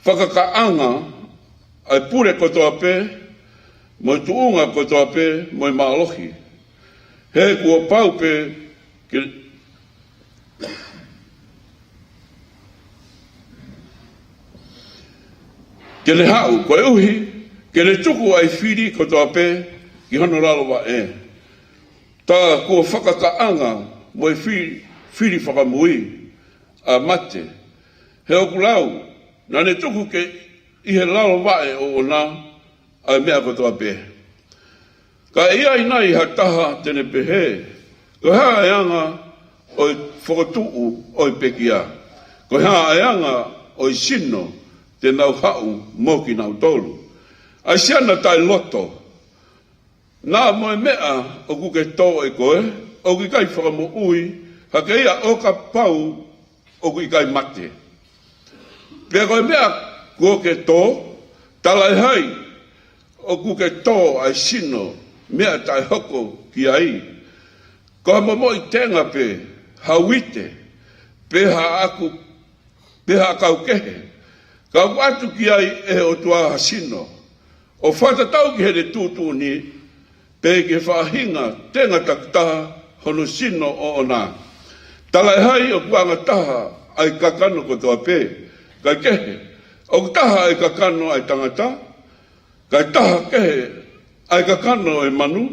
fakakakaʻanga ʻa e pule kotoa pē, mo e tuʻunga kotoa pē, mo e mālohi. He kuo pau pē ke, ke ne haʻu, koeʻuhi ke ne tuku ʻa e fili kotoa pē ki hono lalo vaʻe. Tā kuo fakakakaʻanga mo e fi-, fili fakamui ʻa mate. He ʻoku lau, naʻa ne tuku ke ʻi he lalo vaʻe ʻoʻona ʻa e meʻa kotoa pē. Ka ʻe ʻi ai nai ha taha te ne pehē, ko e hā ʻa e anga ʻo e fokotuʻu ʻo e pekia? Ko e hā ʻa e anga ʻo e sino te nau haʻu mo kinautolu? ʻA e siana taʻeloto, naʻa mo e meʻa ʻoku ke tō ʻe koe, ʻoku ʻikai fakamoʻui hake ia ʻo kapau ʻoku ʻikai mate. Pea ko e meʻa kuo ke tō, talaʻehai ʻoku ke tō ʻa e sino meʻa taʻehoko ki ai, ko ha momoʻi tenga pē, ha uite, pe ha ʻaku, pe ha ʻakau kehe, ka ʻoku ʻatu ki ai ʻe he ʻOtua ha sino, ʻo fakatatau ki heʻene tuʻutuʻuni, pe ki he faʻahinga tenga takitaha hono sino ʻoʻona. Talaʻehai ʻoku angataha ʻa e kakano kotoa pē, kae kehe, ʻOku taha ʻa e kakano ʻa e tangata, kae taha kehe ʻa e kakano ʻo e manu,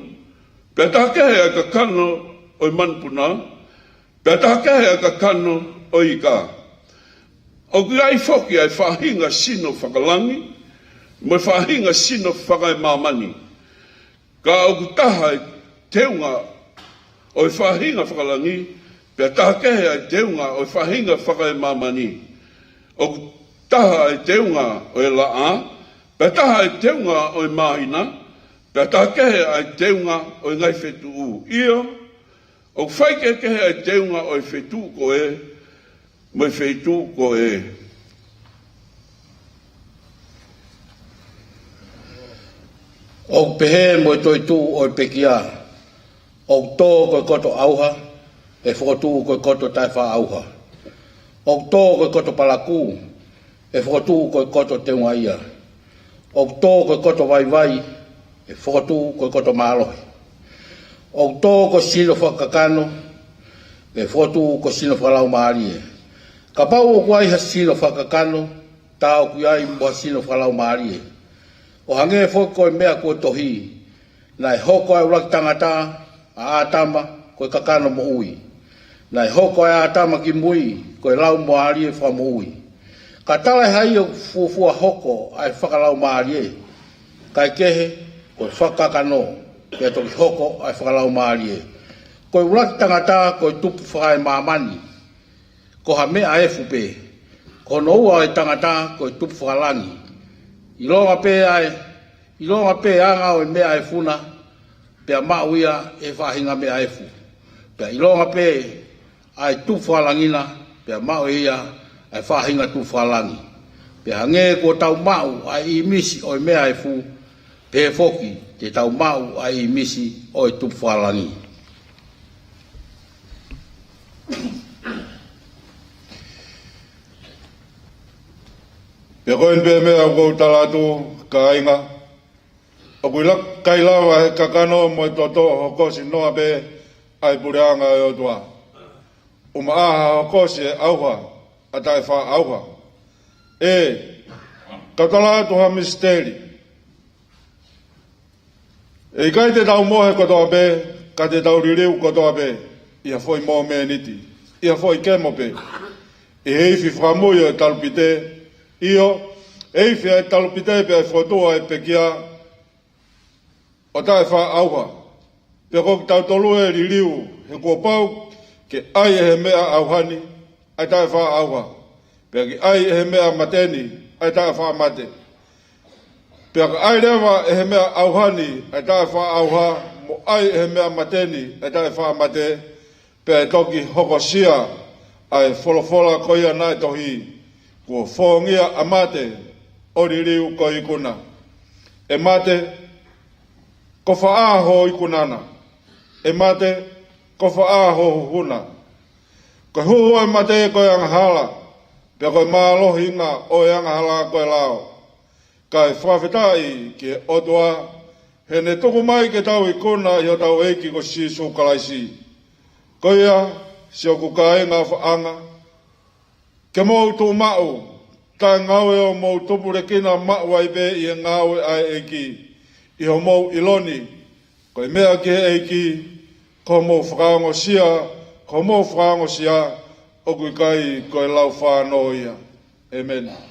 pea taha kehe ʻa e kakano ʻo e manupuna, pea taha kehe ʻa e kakano ʻo e ika. ʻOku ʻi ai foki ʻa e faʻahinga sino fakalangi, mo e faʻahinga sino fakaemāmani. Ka ʻoku taha ʻa e teunga ʻo e faʻahinga fakalangi, pea taha kehe ʻa e teunga ʻo e faʻahinga fakaemāmani. ʻOku taha ʻa e teunga ʻo e laʻā, pea taha ʻa e teunga ʻo e māhina, pea taha kehe ʻa e teunga ʻo e ngaahi fetuʻu. ʻIo, ʻoku faikehekehe ʻa e teunga ʻo e feituʻu ko ē mo e feituʻu ko ē. ʻOku pehē mo e toetuʻu ʻo e pekia, ʻoku tō ko e koto ʻauha, ʻe fokotuʻu ko e koto taʻefaʻaʻauha. ʻOku tō ko e koto palakū, ʻe fokotuʻu ko e koto teungaʻia. ʻOku tō ko e koto vaivai, ʻe fokotuʻu ko e koto mālohi. ʻOku tō ko e sino fakakakano, ʻe fokotuʻu ko e sino fakalaumālie. Kapau ʻoku ʻi ai ha sino fakakakano, tā ʻoku ʻi ai mo ha sino fakalaumālie. ʻO hangē foki ko e meʻa kuo tohi, naʻe hoko ʻa e ʻuluaki tangata, ʻa ʻĀtama, ko e kakano moʻui. Naʻe hoko ʻa ʻĀtama ki mui, ko e laumālie fakamoʻui. Ka talaʻehai ʻoku fuofua hoko ʻa e fakalaumālie, kae kehe, ko e fakakakano, pea toki hoko ʻa e fakalaumālie. Ko e ʻuluaki tangata, ko e tupu fakaemāmani, ko ha meʻa efu pē. Ko hono ua ʻo e tangata, ko e tupu fakalangi. ʻIlonga pē ʻa e, ʻilonga pē ʻa e anga ʻo e meʻa efu na, pea maʻu ia ʻe he faʻahinga meʻa efu. Pea ʻilonga pē ʻa e tupu fakalangi na, pea maʻu ia ʻe he faʻahinga tupu fakalangi. Pea hangē kuo tau maʻu ʻa e ʻīmisi ʻo e meʻa efu, pehē foki te tau maʻu ʻa e ʻīmisi ʻo e tupu fakalangi. Pea ko eni pē meʻa ʻoku ou tala atu, kāinga, ʻoku ʻikai lava ʻe he kakano mo e toto ʻo hokosi noa pē ʻa e puleʻanga ʻo e ʻOtua. ʻUmaʻā ha hokosi ʻe ʻauha ʻa e taʻefaʻaʻauha. ʻE, ka u tala atu ha misiteli. ʻE ʻikai te tau mohe kotoa pē, ka te tau liliu kotoa pē, ʻi ha foʻi mōmeniti, ʻi ha foʻi kemo pē. ʻI he ifi fakamui ʻo e talupite, ʻio, ʻe ifi ʻa e talupite pea ʻe fokotuʻu ʻa e pekia ʻo taʻefaʻaʻauha. Pea ko kitautolu ʻe liliu, he kuo pau ke ʻai ʻe he meʻa ʻauha ni ʻa e taʻefaʻaʻauha, pea ke ʻai ʻe he meʻa mate ni ʻa e taʻefaʻamate. Pea ka ʻai leva ʻe he meʻa ʻauha ni ʻa e taʻefaʻaʻauha, mo ʻai ʻe he meʻa mate ni ʻa e taʻefaʻamate, pea ʻe toki hokosia ʻa e folofola ko ia naʻe tohi, kuo fōngia ʻa mate ʻo liliu ko e ikuna. ʻE mate, ko fē ʻa ho ikuna na? ʻE mate, ko fē ʻa ho huhu na? Ko e huhu ʻo e mate ko e angahala, pea ko e mālohinga ʻo e angahala ko e lao. Kae fakafetaʻi ki he ʻOtua, he ne tuku mai ke tau ikuna ʻi hotau ʻEiki ko Sīsū Kalaisi. Ko ia, siʻoku kāinga ʻofaʻanga, ke mou tuʻu maʻu, taʻengaue ʻo mou tupulekina maʻu ai pē ʻi he ngāue ʻa e ʻEiki, ʻi hoʻomou ʻilo ni, ko e meʻa ki he ʻEiki, ko hoʻomou fakaongosia, ko hoʻomou fakaongosia, ʻoku ʻikai ko e laufānō ia. ʻĒmeni.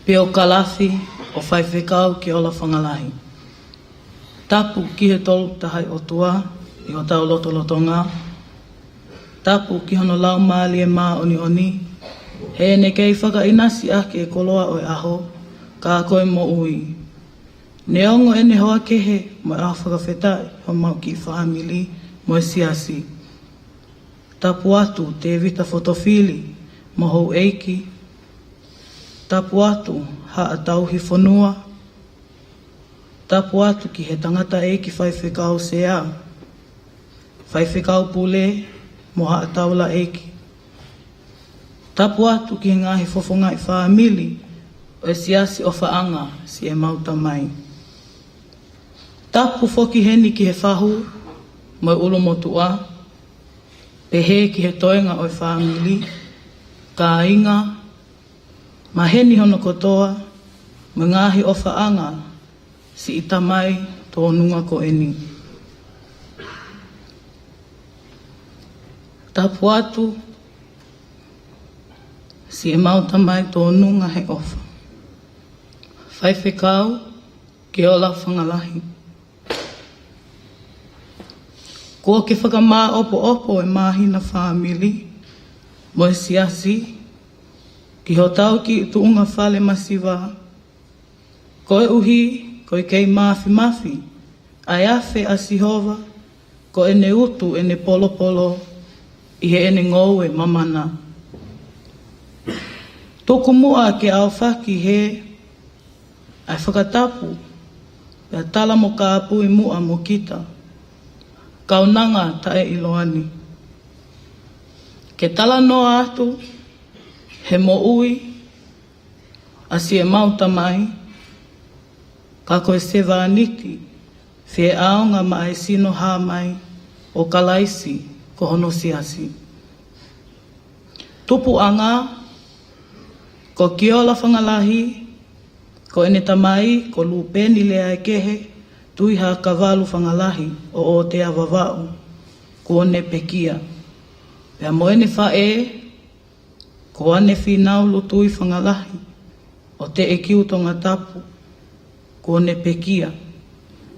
Piokalafi ʻo Faifekau Keola Fangalahi. Tapu ki he Tolu Tahaʻi ʻOtua ʻi hotau lotolotonga. Tapu ki hono Laumālie Māʻoniʻoni, heʻene kei fakaʻinasi ʻaki e koloa ʻo e ʻaho, ka ko e moʻui. Neongo ʻene hoa kehe mo e ʻaho fakafetaʻi homau kiʻi fāmili mo e siasi. Tapu atu Tēvita Fotofili mo houʻeiki. Tapu atu Haʻa Tauhi Fonua. Tapu atu ki he tangataʻeiki faifekau sea, faifekau pule mo haʻa taulaʻeiki. Tapu atu ki he ngaahi fofongaʻi fāmili ʻo e siasi ʻofaʻanga siʻemau Tamai. Tapu foki heni ki he fahu mo e ʻulumotuʻa, pehē ki he toenga ʻo e fāmili, kāinga, maheni hono kotoa, mo e ngaahi ʻofaʻanga siʻi Tamai tōnunga ko eni. Tapu atu siʻemau Tamai tōnunga he ʻofa. Faifekau Keola Fangalahi. Kuo ke fakamāʻopoʻopo e māhina fāmili mo e siasi ki hotau kiʻi tuʻunga fale masiva, koeʻuhi ko e kei māfimafi ʻa e afe ʻa Sihova, ko ʻene utu ʻene polopolo ʻi heʻene ngoue mamana. Tuku muʻa ke ʻaofaki hē ʻa e fakatapu, pea tala mo kāpui muʻa mo kita, kaunanga taʻeʻiloa ni. Ke talanoa atu he moʻui ʻa siʻemau Tamai, ka ko e sevāniti, fie ʻaonga maʻa e sino hā mai ʻo Kalaisi ko hono siasi. Tupuʻanga, ko Keola Fangalahi, ko ʻene tamai ko Lupeni Leaekehe Tuʻihakavalu Fangalahi ʻo ʻOtea Vavaʻu, kuo ne pekia. Pea mo ʻene faʻē, ko Ane Finau Lutui Fangalahi ʻo Teʻekiu Tongatapu, kuo ne pekia.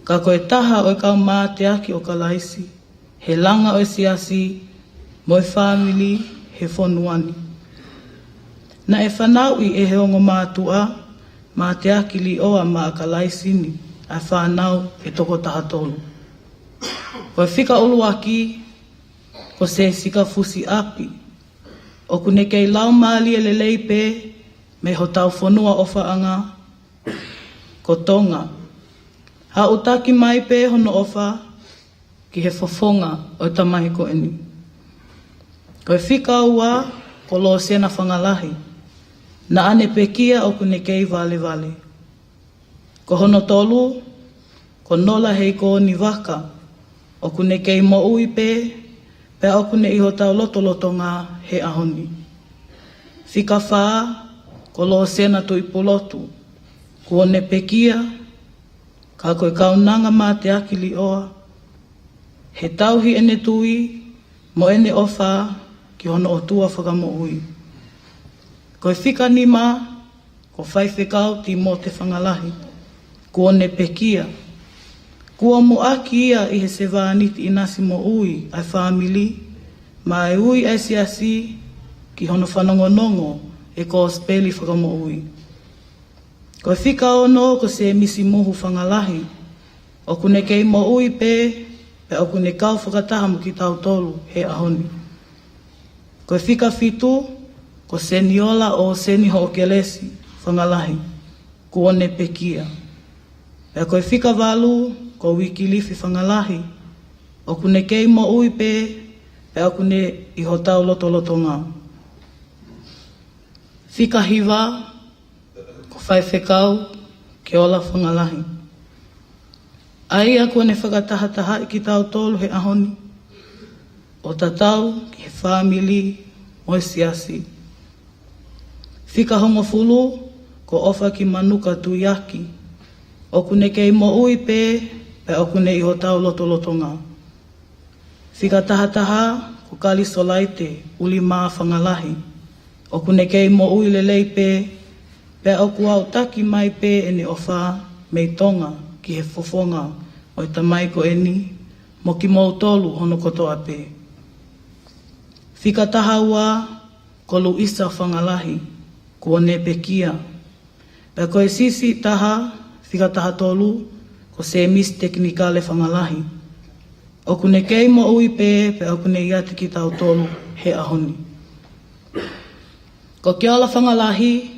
Ka ko e taha ʻo e kau mateaki ʻo Kalaisi he langa ʻo e siasi mo e fāmili he fonua ni. Naʻe fanauʻi ʻe he ongo mātuʻa mateaki liʻoa maʻa Kalaisi ni ʻa e fānau ʻe toko taha tolu. Ko e fika ʻuluaki, ko Sesika Fusiʻapi, ʻoku ne kei laumālie lelei pē mei hotau fonua ʻofaʻanga ko Tonga. Haʻu taki mai pē hono ʻofa ki he fofonga ʻo e tamai ko eni. Ko e fika ua, ko Losena Fangalahi, naʻa ne pekia ʻoku ne kei valevale. Ko hono tolu, ko Nola Heikōnivaka, ʻoku ne kei moʻui pē, pea ʻoku ne ʻi hotau lotolotonga he ʻaho ni. Fika fā, ko Losena Tuʻipulotu, kuo ne pekia, ka ko e kaunanga mateaki liʻoa, he tauhi ʻene tui mo ʻene ʻofa ki hono ʻOtua Fakamoʻui. Ko e fika nima, ko Faifekau Timote Fangalahi, kuo ne pekia. Kuo muʻaki ia ʻi he sevāniti ʻinasi moʻui ʻa e fāmili, mo e ui ʻa e siasi ki hono fanongonongo e Kosipeli Fakamoʻui. Ko e fika ono, ko Semisi Muhu Fangalahi, ʻoku ne kei moʻui pē, pea ʻoku ne kau fakataha mo kitautolu he ʻaho ni. Ko e fika fitu, ko Seniola ʻOseni Hoʻokelesi Fangalahi, kuo ne pekia. Pea ko e fika valu, ko Uikilifi Fangalahi, ʻoku ne kei moʻui pē, pea ʻoku ne ʻi hotau lotolotonga. Fika hiva, ko Faifekau Keola Fangalahi, ʻa ia kuo ne fakatahatahaʻi kitautolu he ʻaho ni, ʻo tatau ki he fāmili mo e siasi. Fika hongofulu, ko ʻOfakimanuka Tuiaki, ʻoku ne kei moʻui pē, pea ʻoku ne ʻi hotau lotolotonga. Fika tahataha, ko Kalisolaite ʻUlimā Fangalahi, ʻoku ne kei moʻui lelei pē, Pea ʻoku autaki mai pē ʻene ʻofa mei Tonga ki he fofonga ʻo e tamai ko eni mo kimoutolu hono kotoa pē. Fika taha ua, ko Luisa Fangalahi, kuo ne pekia. Pea ko e siʻisiʻi taha, fika taha tolu, ko Semisi Tekinikale Fangalahi. ʻOku ne kei moʻui pē, pea ʻoku ne ʻiate kitautolu he ʻaho ni. Ko Keola Fangalahi,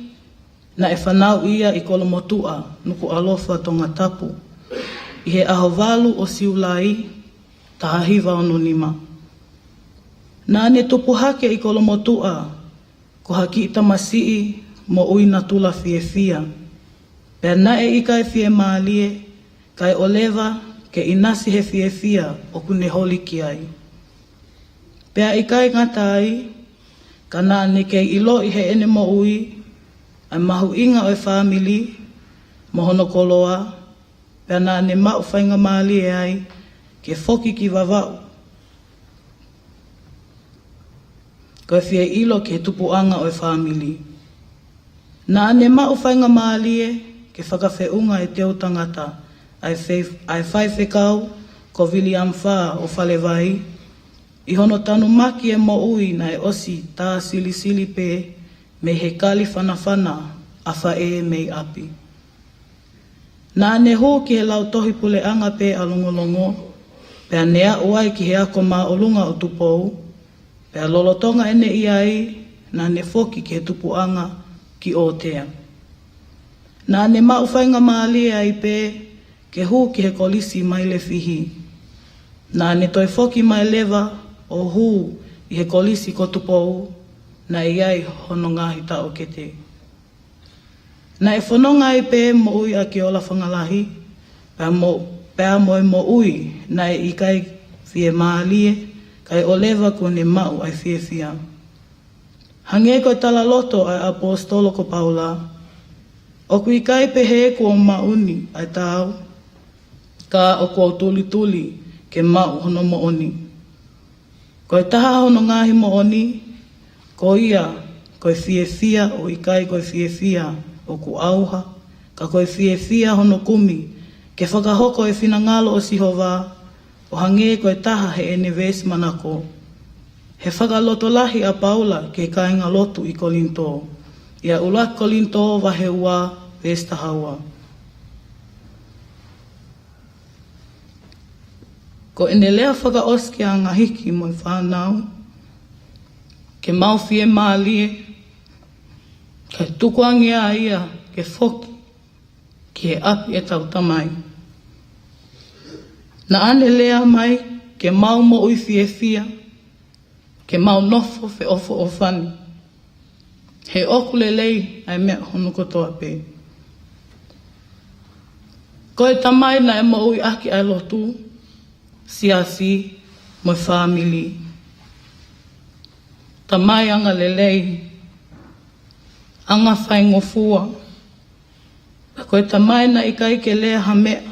naʻe fanauʻi ia ʻi Kolomotuʻa, Nukuʻalofa, Tongatapu, ʻi he ʻaho valu ʻo Siulai, taha hiva ono nima. Naʻa ne tupu hake ʻi Kolomotuʻa, ko ha kiʻi tamasiʻi moʻui natula fiefia. Pea naʻe ʻikai fiemālie, kae ʻoleva ke ʻinasi he fiefia ʻoku ne holi ki ai. Pea ʻikai ngata ai, ka naʻa ne kei ʻiloʻi heʻene moʻui ʻa e mahuʻinga ʻo e fāmili mo hono koloa, pea naʻa ne maʻu faingamālie ai ke foki ki Vavaʻu, ko e fie ʻilo ki he tupuʻanga ʻo e fāmili. Naʻa ne maʻu faingamālie ke fakafeʻunga e teu tangata ʻa e fei-, ʻa e faifekau ko Viliami Fā ʻo Falevai, ʻi hono tanumaki e moʻui naʻe ʻosi tā silisili pē mei he kali fanafana ʻa faʻē mei ʻapi. Naʻa ne hū ki he lautohi puleʻanga pē ʻa Longolongo, pea ne aʻu ai ki he ako māʻolunga ʻo Tupou, pea lolotonga ʻene ʻi ai, naʻa ne foki ki he tupuʻanga ki ʻŌtea. Naʻa ne maʻu faingamālie ai pē ke hū ki he kolisi Mailefihi. Naʻa ne toe foki mai leva ʻo hū ʻi he kolisi ko Tupou, naʻe ʻi ai hono ngaahi taʻokete. Naʻe fononga ai pē moʻui ʻa Keola Fangalahi, pea mo, pea mo e moʻui naʻe ʻikai fiemālie, kae ʻoleva kuo ne maʻu ʻa e fiefia. Hangē ko e talaloto ʻa e ʻaposetolo ko Paula, ʻoku ʻikai pehē kuo maʻu ni ʻa e tau, ka ʻoku ou tulituli ke maʻu hono moʻoni. Ko e taha hono ngaahi moʻoni, ko ia, ko e fiefia ʻoku ʻikai ko e fiefia ʻoku ʻauha, ka ko e fiefia hono kumi ke fakahoko e finangalo ʻo Sihova, ʻo hangē ko e taha heʻene veesi manako. He fakalotolahi ʻa Paula ki he kāingalotu ʻi Kolinitō, ʻi he ʻuluaki Kolinitō vahe ua, veesi taha ua. Ko ʻene lea fakaʻosi ki he anga hiki mo e fānau, ke mau fiemālie, kae tukuange ʻa ia ke foki ki he ʻapi ʻetau Tamai. Naʻa ne lea mai ke mau moʻui fiefia, ke mau nofo feʻofoʻofani. He ʻoku lelei ʻa e meʻa hono kotoa pē. Ko e tamai naʻe moʻui ʻaki ʻa e lotu, siasi, mo e fāmili. Tamai anga lelei, anga faingofua. Ka ko e tamai naʻe ʻikai ke lea ha meʻa,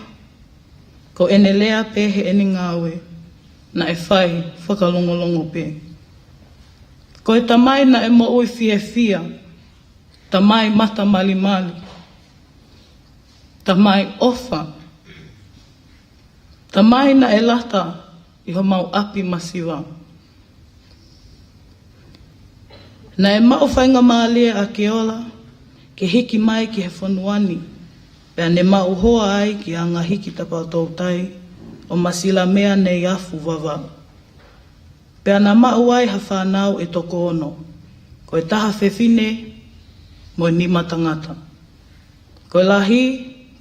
ko ʻene lea pē heʻene ngāue, naʻe fai fakalongolongo pē. Ko e tamai naʻe moʻui fiefia, tamai mata malimali, tamai ʻofa, tamai naʻe lata ʻi homau ʻapi masiva. Naʻe maʻu faingamālie ʻa Keola ke hiki mai ki he fonua ni, pea ne maʻu hoa ai ki he anga hiki Tapau Toutai ʻo Masilamea Neiafu Vavaʻu. Pea na maʻu ai ha fānau ʻe toko ono, ko e taha fefine mo e nima tangata. Ko e lahi,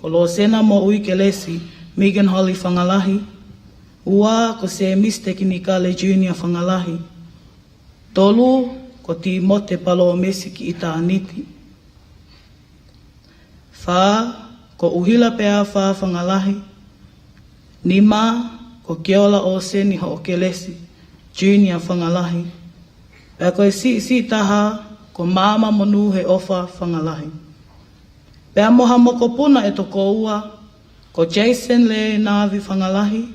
ko Losena Moʻui Kelesi Megan Holly Fangalahi. Ua, ko Semisi Tekinikale Junior Fangalahi. Tolu, ko Timote Palōmesi Kiʻitāniti. Fā, ko ʻUhila Peafa Fangalahi. Nima, ko Keola ʻOseni Hoʻokelesi Junior Fangalahi. Pea ko e siʻisiʻi taha, ko Maama Monūheʻofa Fangalahi. Pea mo ha mokopuna ʻe toko ua, ko Jason Lenavi Fangalahi,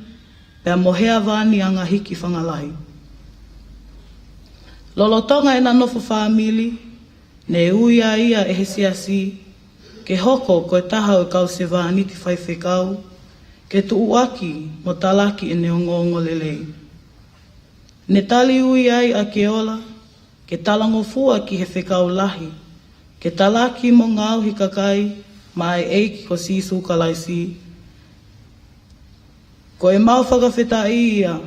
pea mo Heavani Angahiki Fangalahi. Lolotonga ʻena nofo fāmili, ne ui ʻa ia ʻe he siasi ke hoko ko e taha ʻo e kau sevāniti faifekau, ke tuʻuaki mo talaki ʻene ongoongolelei. Ne tali ui ai ʻa Keola ke talangofua ki he fekau lahi, ke talaki mo ngaohi kakai maʻa e ʻEiki ko Sīsū Kalaisi. Ko ʻemau fakafetaʻi ia,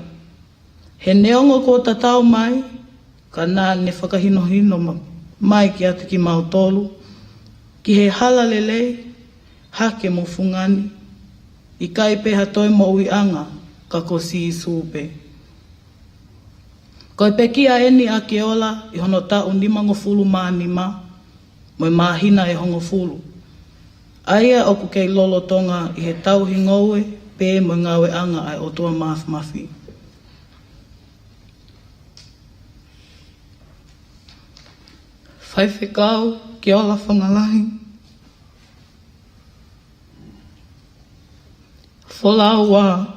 he neongo kuo tatau mai, ka naʻa ne fakahinohino ma-, mai kiate kimautolu, ki he hala lelei, hake mo fungani, ʻikai pē ha toe moʻuiʻanga, ka ko Sīsū pē. Ko e pekia eni ʻa Keola ʻi hono taʻu nimangofulu mā nima, mo e māhina ʻe hongofulu. ʻA ia ʻoku kei lolotonga ʻi he tauhi ngoue pē mo e ngāueʻanga ʻa e ʻOtua Māfimafi. Faifekau Keola Fangalahi. Folau ua.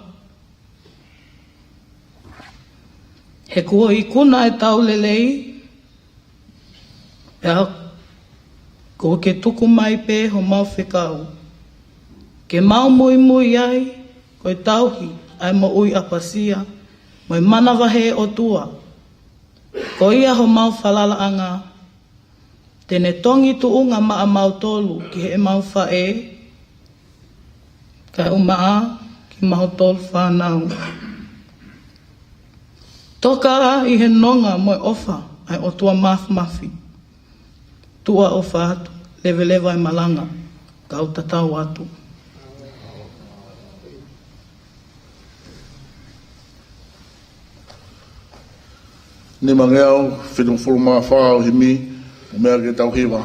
He kuo ikuna e tau lelei, pea kuo ke tuku mai pē homau fekau, ke mau muimui ai, ko e tauhi ʻa e moʻui ʻapasia, mo e manavahē ʻOtua. Ko ia homau falalaʻanga, te ne tongi tuʻunga maʻamautolu ki heʻemau faʻē, kae ʻumaʻā kimautolu fānau. Toka ʻi he nonga mo e ʻofa ʻa e ʻOtua Māfimafi. Tuʻa ʻofa atu, leveleva e malanga, kau tatau atu. Nimangeau fitungofulu mā fā ʻo e himi, ʻo meʻa ke tau hiva.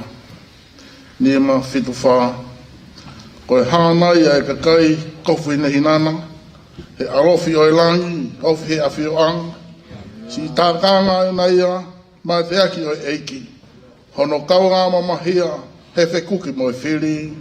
Nima fitu fā. Ko e hānai ʻa e kakai kofu hinahinana, he ʻalofi ʻo e langi, ofi he ʻafioʻanga. Siʻi tākanga ʻena ia, mateaki ʻo e ʻEiki. Hono kaungā mamahia, he fekuki mo e fili.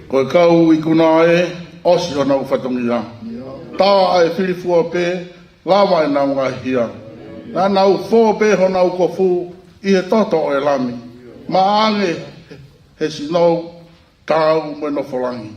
Ko e kau ikuna ē, ʻosi honau fatongia. Tā ʻa e fili fua pē, lava ʻenau ngaahi hia. Naʻa nau fō pē honau kofu ʻi he toto ʻo e Lami. Maʻange he sinou, taau mo e nofo langi.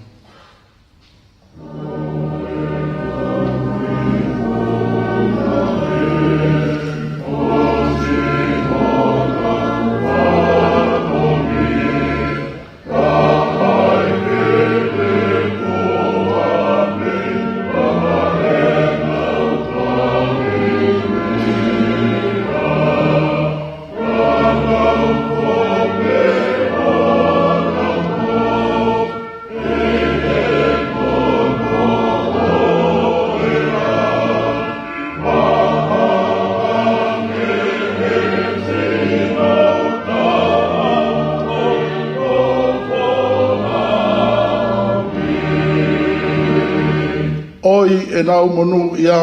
ʻOi ʻenau monūʻia,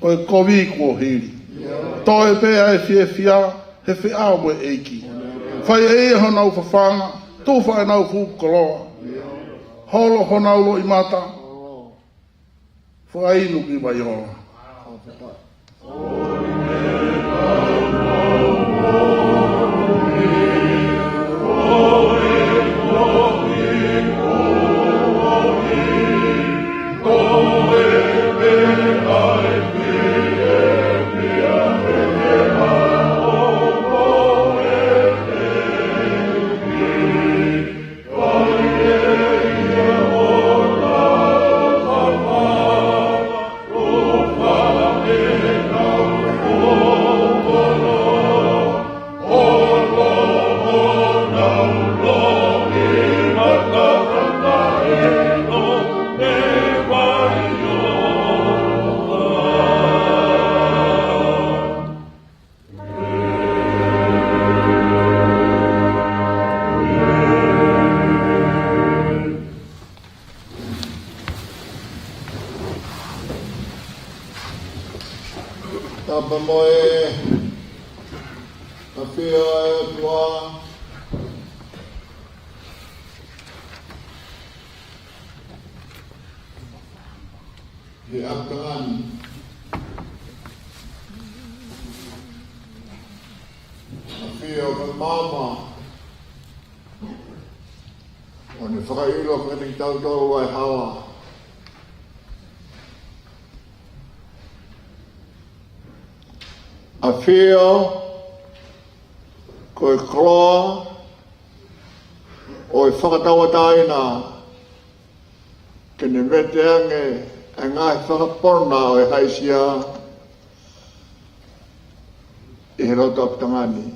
ko e kovi kuo hili. Toe pē ʻa e fiefia, he feʻao mo e ʻEiki. Fai ʻe ia honau fafanga, tufa ʻenau fuʻu koloa. Holo honau loʻimata, fakainu ki vai ola. Pea mo e ʻafio ʻa e ʻOtua ʻi he ʻapitanga ni. ʻAfio ʻi he maama ʻo ne fakaʻilo kiate kitautolu ʻa e hala. ʻAfio ko e koloa ʻo e fakatauʻatāina ke ne vete ange ʻa e ngaahi fakapona ʻo e haʻisia ʻi he loto ʻapitanga ni.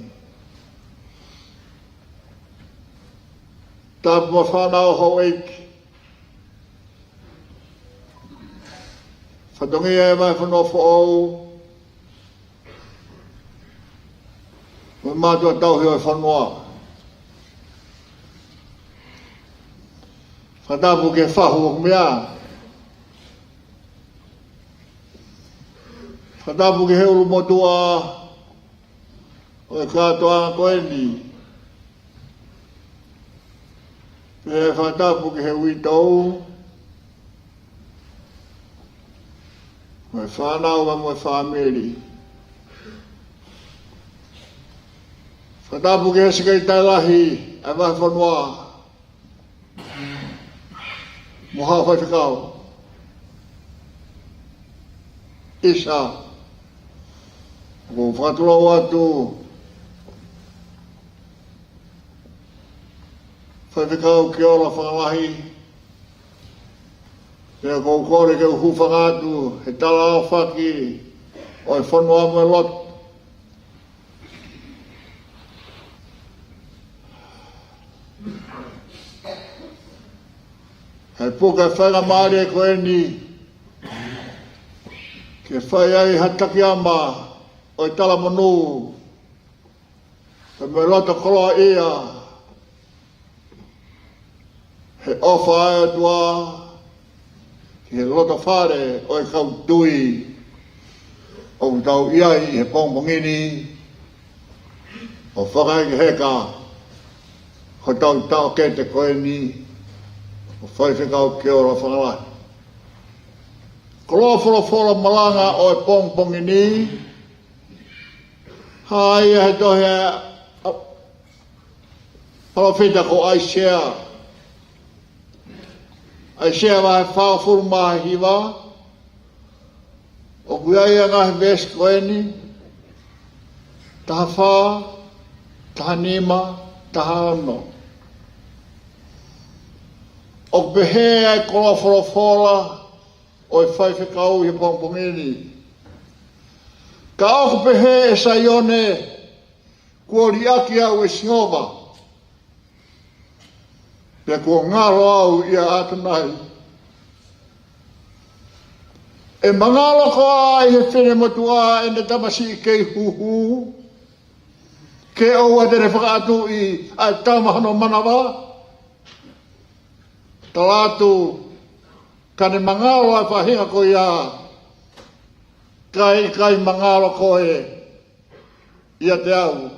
Tapu mo e fānau houʻeiki. Fatongia e vahefonua foʻou mo e mātuʻa tauhi ʻo e fonua. Fakatapu ki he fahu ʻoku meʻa. Fakatapu ki he ʻulumotuʻa ʻo e kātoanga ko eni. Pea fakatapu ki he uitou, mo e fānau mo e fāmili. Fakatapu ki he Sekelitali Lahi ʻa e vahefonua mo haʻa faifekau. ʻIsa, ʻoku ou fakatulou atu, Faifekau Keola Fangalahi, pea ʻoku ou kole ke u hūfanga atu he tala aofaki ʻo e fonua mo e lotu. He puke faingamālie ko eni ke fai ai ha takiama ʻo e talamonū, pea mo e loto koloaʻia, he ʻofa ʻa e ʻOtua ki he loto fale ʻo e kau tui ʻoku tau ʻi ai ʻi he pongipongi ni, ʻo fakahekeheka hotau taʻokete ko eni ʻo Faifekau Keola Fangalahi. Koloa folofola malanga ʻo e pongipongi ni, hā ia he tohi ʻa e palōfita ko ʻAisea. ʻAisea vahe fāngofulu mā hiva, ʻoku ʻi ai ʻa e ngaahi veesi ko eni, taha fā, taha nima, taha ono. ʻOku pehē ʻa e koloa folofola ʻo e faifekau ʻi he pongipongi ni. Ka ʻoku pehē ʻe Saione, kuo liʻaki au ʻe Sihova, pea kuo ngalo au ʻia ʻAtonai. ʻE mangalo koā ʻi he finemotuʻa ʻene tamasiʻi kei huhu, ke ʻoua te ne fakaʻatuʻi ʻa e tama hono manava? Tala atu, ka ne mangalo ʻa e faʻahinga ko ia, ka ʻe ʻikai mangalo koe ʻiate au.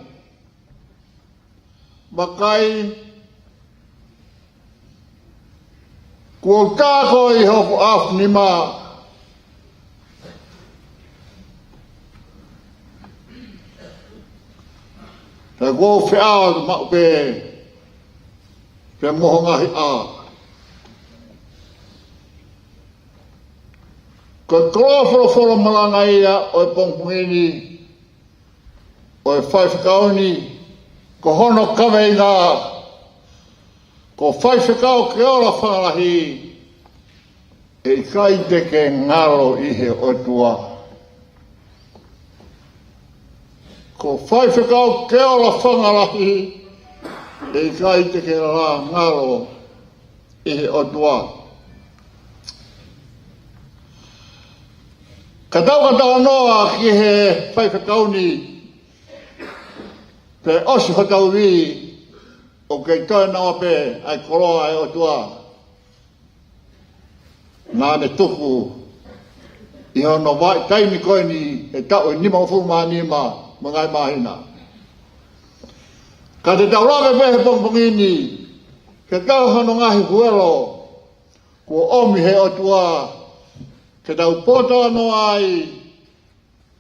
Vakai, kuo u tā koe ʻi hoku ʻaofinima, pea kuo u feʻao maʻu pē pea mo ho ngaahi ʻā. Ko e koloa folofola malanga ia ʻo e pongipongi ni ʻo e faifekau ni, ko hono kaveinga, ko Faifekau Keola Fangalahi, ʻe ʻikai te ke ngalo ʻi he ʻOtua. Ko Faifekau Keola Fangalahi, ʻe ʻikai te ke lā ngalo ʻi he ʻOtua. Ka tau ka talanoa ki he faifekau ni, pea ʻosi hotau ivi, ʻoku kei toe noa pē ʻa e koloa ʻa e ʻOtua naʻa ne tuku ʻi hono vahaʻa taimi ko eni he taʻu ʻe nimangofulu mā nima mo e ngaahi māhina. Ka te tau lave pē he pongipongi ni ke tau hono ngaahi huelo kuo ʻomi he ʻOtua ke tau poto noa ai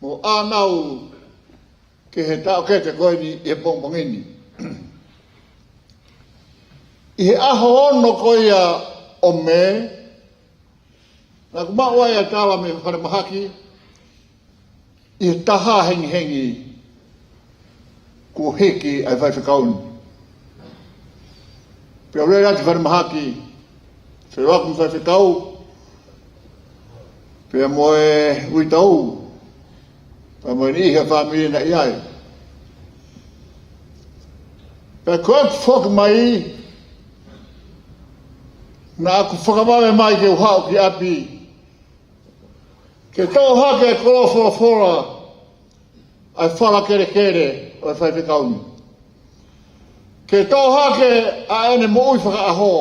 mo ʻānaua ki he taʻokete ko eni he pongipongi ni. ʻI he ʻaho ono ko ia ʻo Mē, naʻa ku maʻu ai ʻa e tala mei falemahaki ʻi he taha hengihengi kuo hiki ʻa e faifekau ni. Pea u lele atu ki falemahaki, feʻiloaki mo e faifekau, pea mo e uitou, pea mo e niʻihi ʻo e fāmili naʻe ʻi ai. Pea ko ʻeku foki mai, naʻa ku fakavave mai ke u haʻu ki ʻapi ke toʻo hake e kolo folofola ʻa e fala kelekele ʻo e faifekau ni. Ke toʻo hake ʻa ʻene moʻui fakaʻaho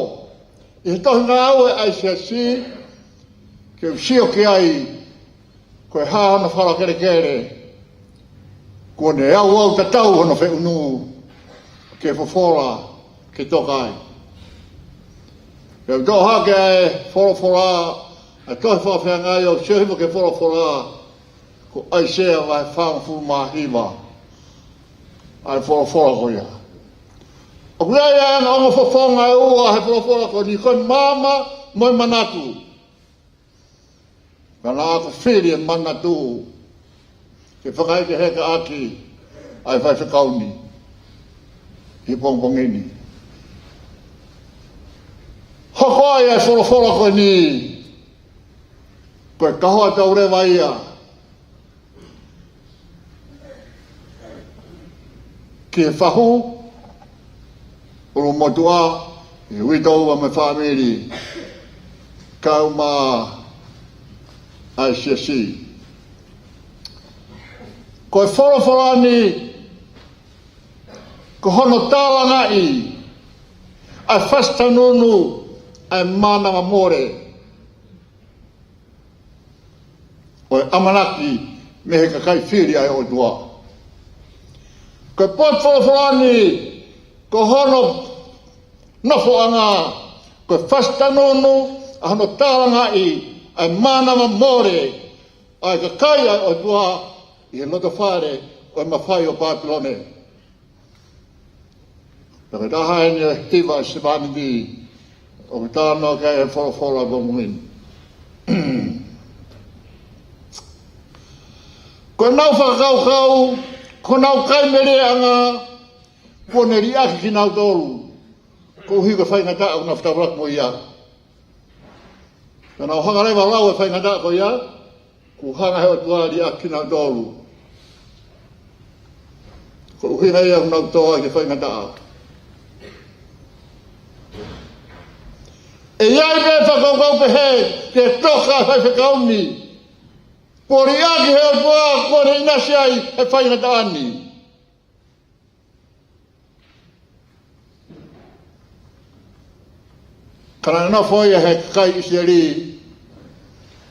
ʻi he tohi ngāue ʻa e siasi, ke u sio ki ai ko e hā hano fala kelekele kuo ne auau tatau hono feʻunu ke fofola ke toka ai. Pea u toʻo hake ʻa e folofola, ʻa e tohi fakafeangai, ʻo sio hifo ki he folofola, ko ʻAisea vahe fāngofulu mā hiva ʻa e folofola ko ia. ʻOku ʻi ai ʻa e ongo fofonga ʻe ua he folofola ko eni, ko e maama mo e manatu. Ka naʻa ku fili e manatu ke fakaʻekeʻeke ʻaki ʻa e faifekau ni he pongipongi ni. Hoko ai ʻa e folofola ko eni ko e kahoa tauleva ia ki he fahu ʻulumotuʻa, ʻi he uitou mo e fāmili, kaeʻumaʻā ʻa e siasi. Ko e folofola ni, ko hono tālangaʻi ʻa e fasitanunu ʻa e mānava mole ʻo e ʻamanaki mei he kakai fili ʻa e ʻOtua. Ko e potu folofola ni, ko hono nofoʻanga, ko e fasitanunu ʻa hono tālangaʻi ʻa e mānava mole ʻa e kakai ʻa e ʻOtua ʻi he loto fale ʻo e mafai ʻo Papilone. Pea ko e taha eni ʻo e hiva ʻa e sevāniti ʻoku talanoa ki ai e folofola ʻo e pongipongi ni. Ko ʻenau fakakaukau, ko honau kai meleʻanga, kuo ne liʻaki kinautolu koeʻuhi ko e faingataʻa ʻoku nau fetaulaki mo ia. Ka nau hanga leva ʻo lau e faingataʻa ko ia, kuo hanga he ʻOtua ʻo liʻaki kinautolu koeʻuhi ko ia ʻoku nau tō ai ki he faingataʻa. ʻE ʻi ai pē fakakaukau pehē ke toka e faifekau ni, kuo liʻaki he ʻOtua, kuo ne ʻinasi ai he faingataʻa ni. Ka naʻe nofo ia he kakai ʻIsileli,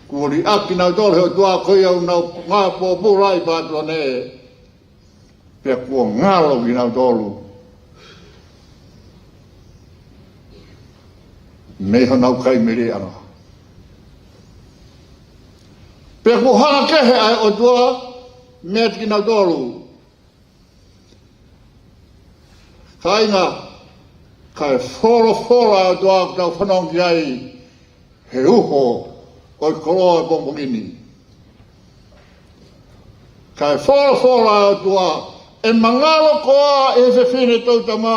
kuo liʻaki kinautolu he ʻOtua, ko ia ʻoku nau ngāue pōpula ʻi Papilone, pea kuo ngalo kinautolu mei honau kai meleʻanga. Pea kuo hanga kehe ʻa e ʻOtua meiate kinautolu. Kāinga, ka e folofola ʻa e ʻOtua ʻoku tau fanongo ki ai he uho ʻo e koloa ʻo e pongipongi ni. Ka e folofola ʻa e ʻOtua, ʻe mangalo koā ʻe he fefine toʻutama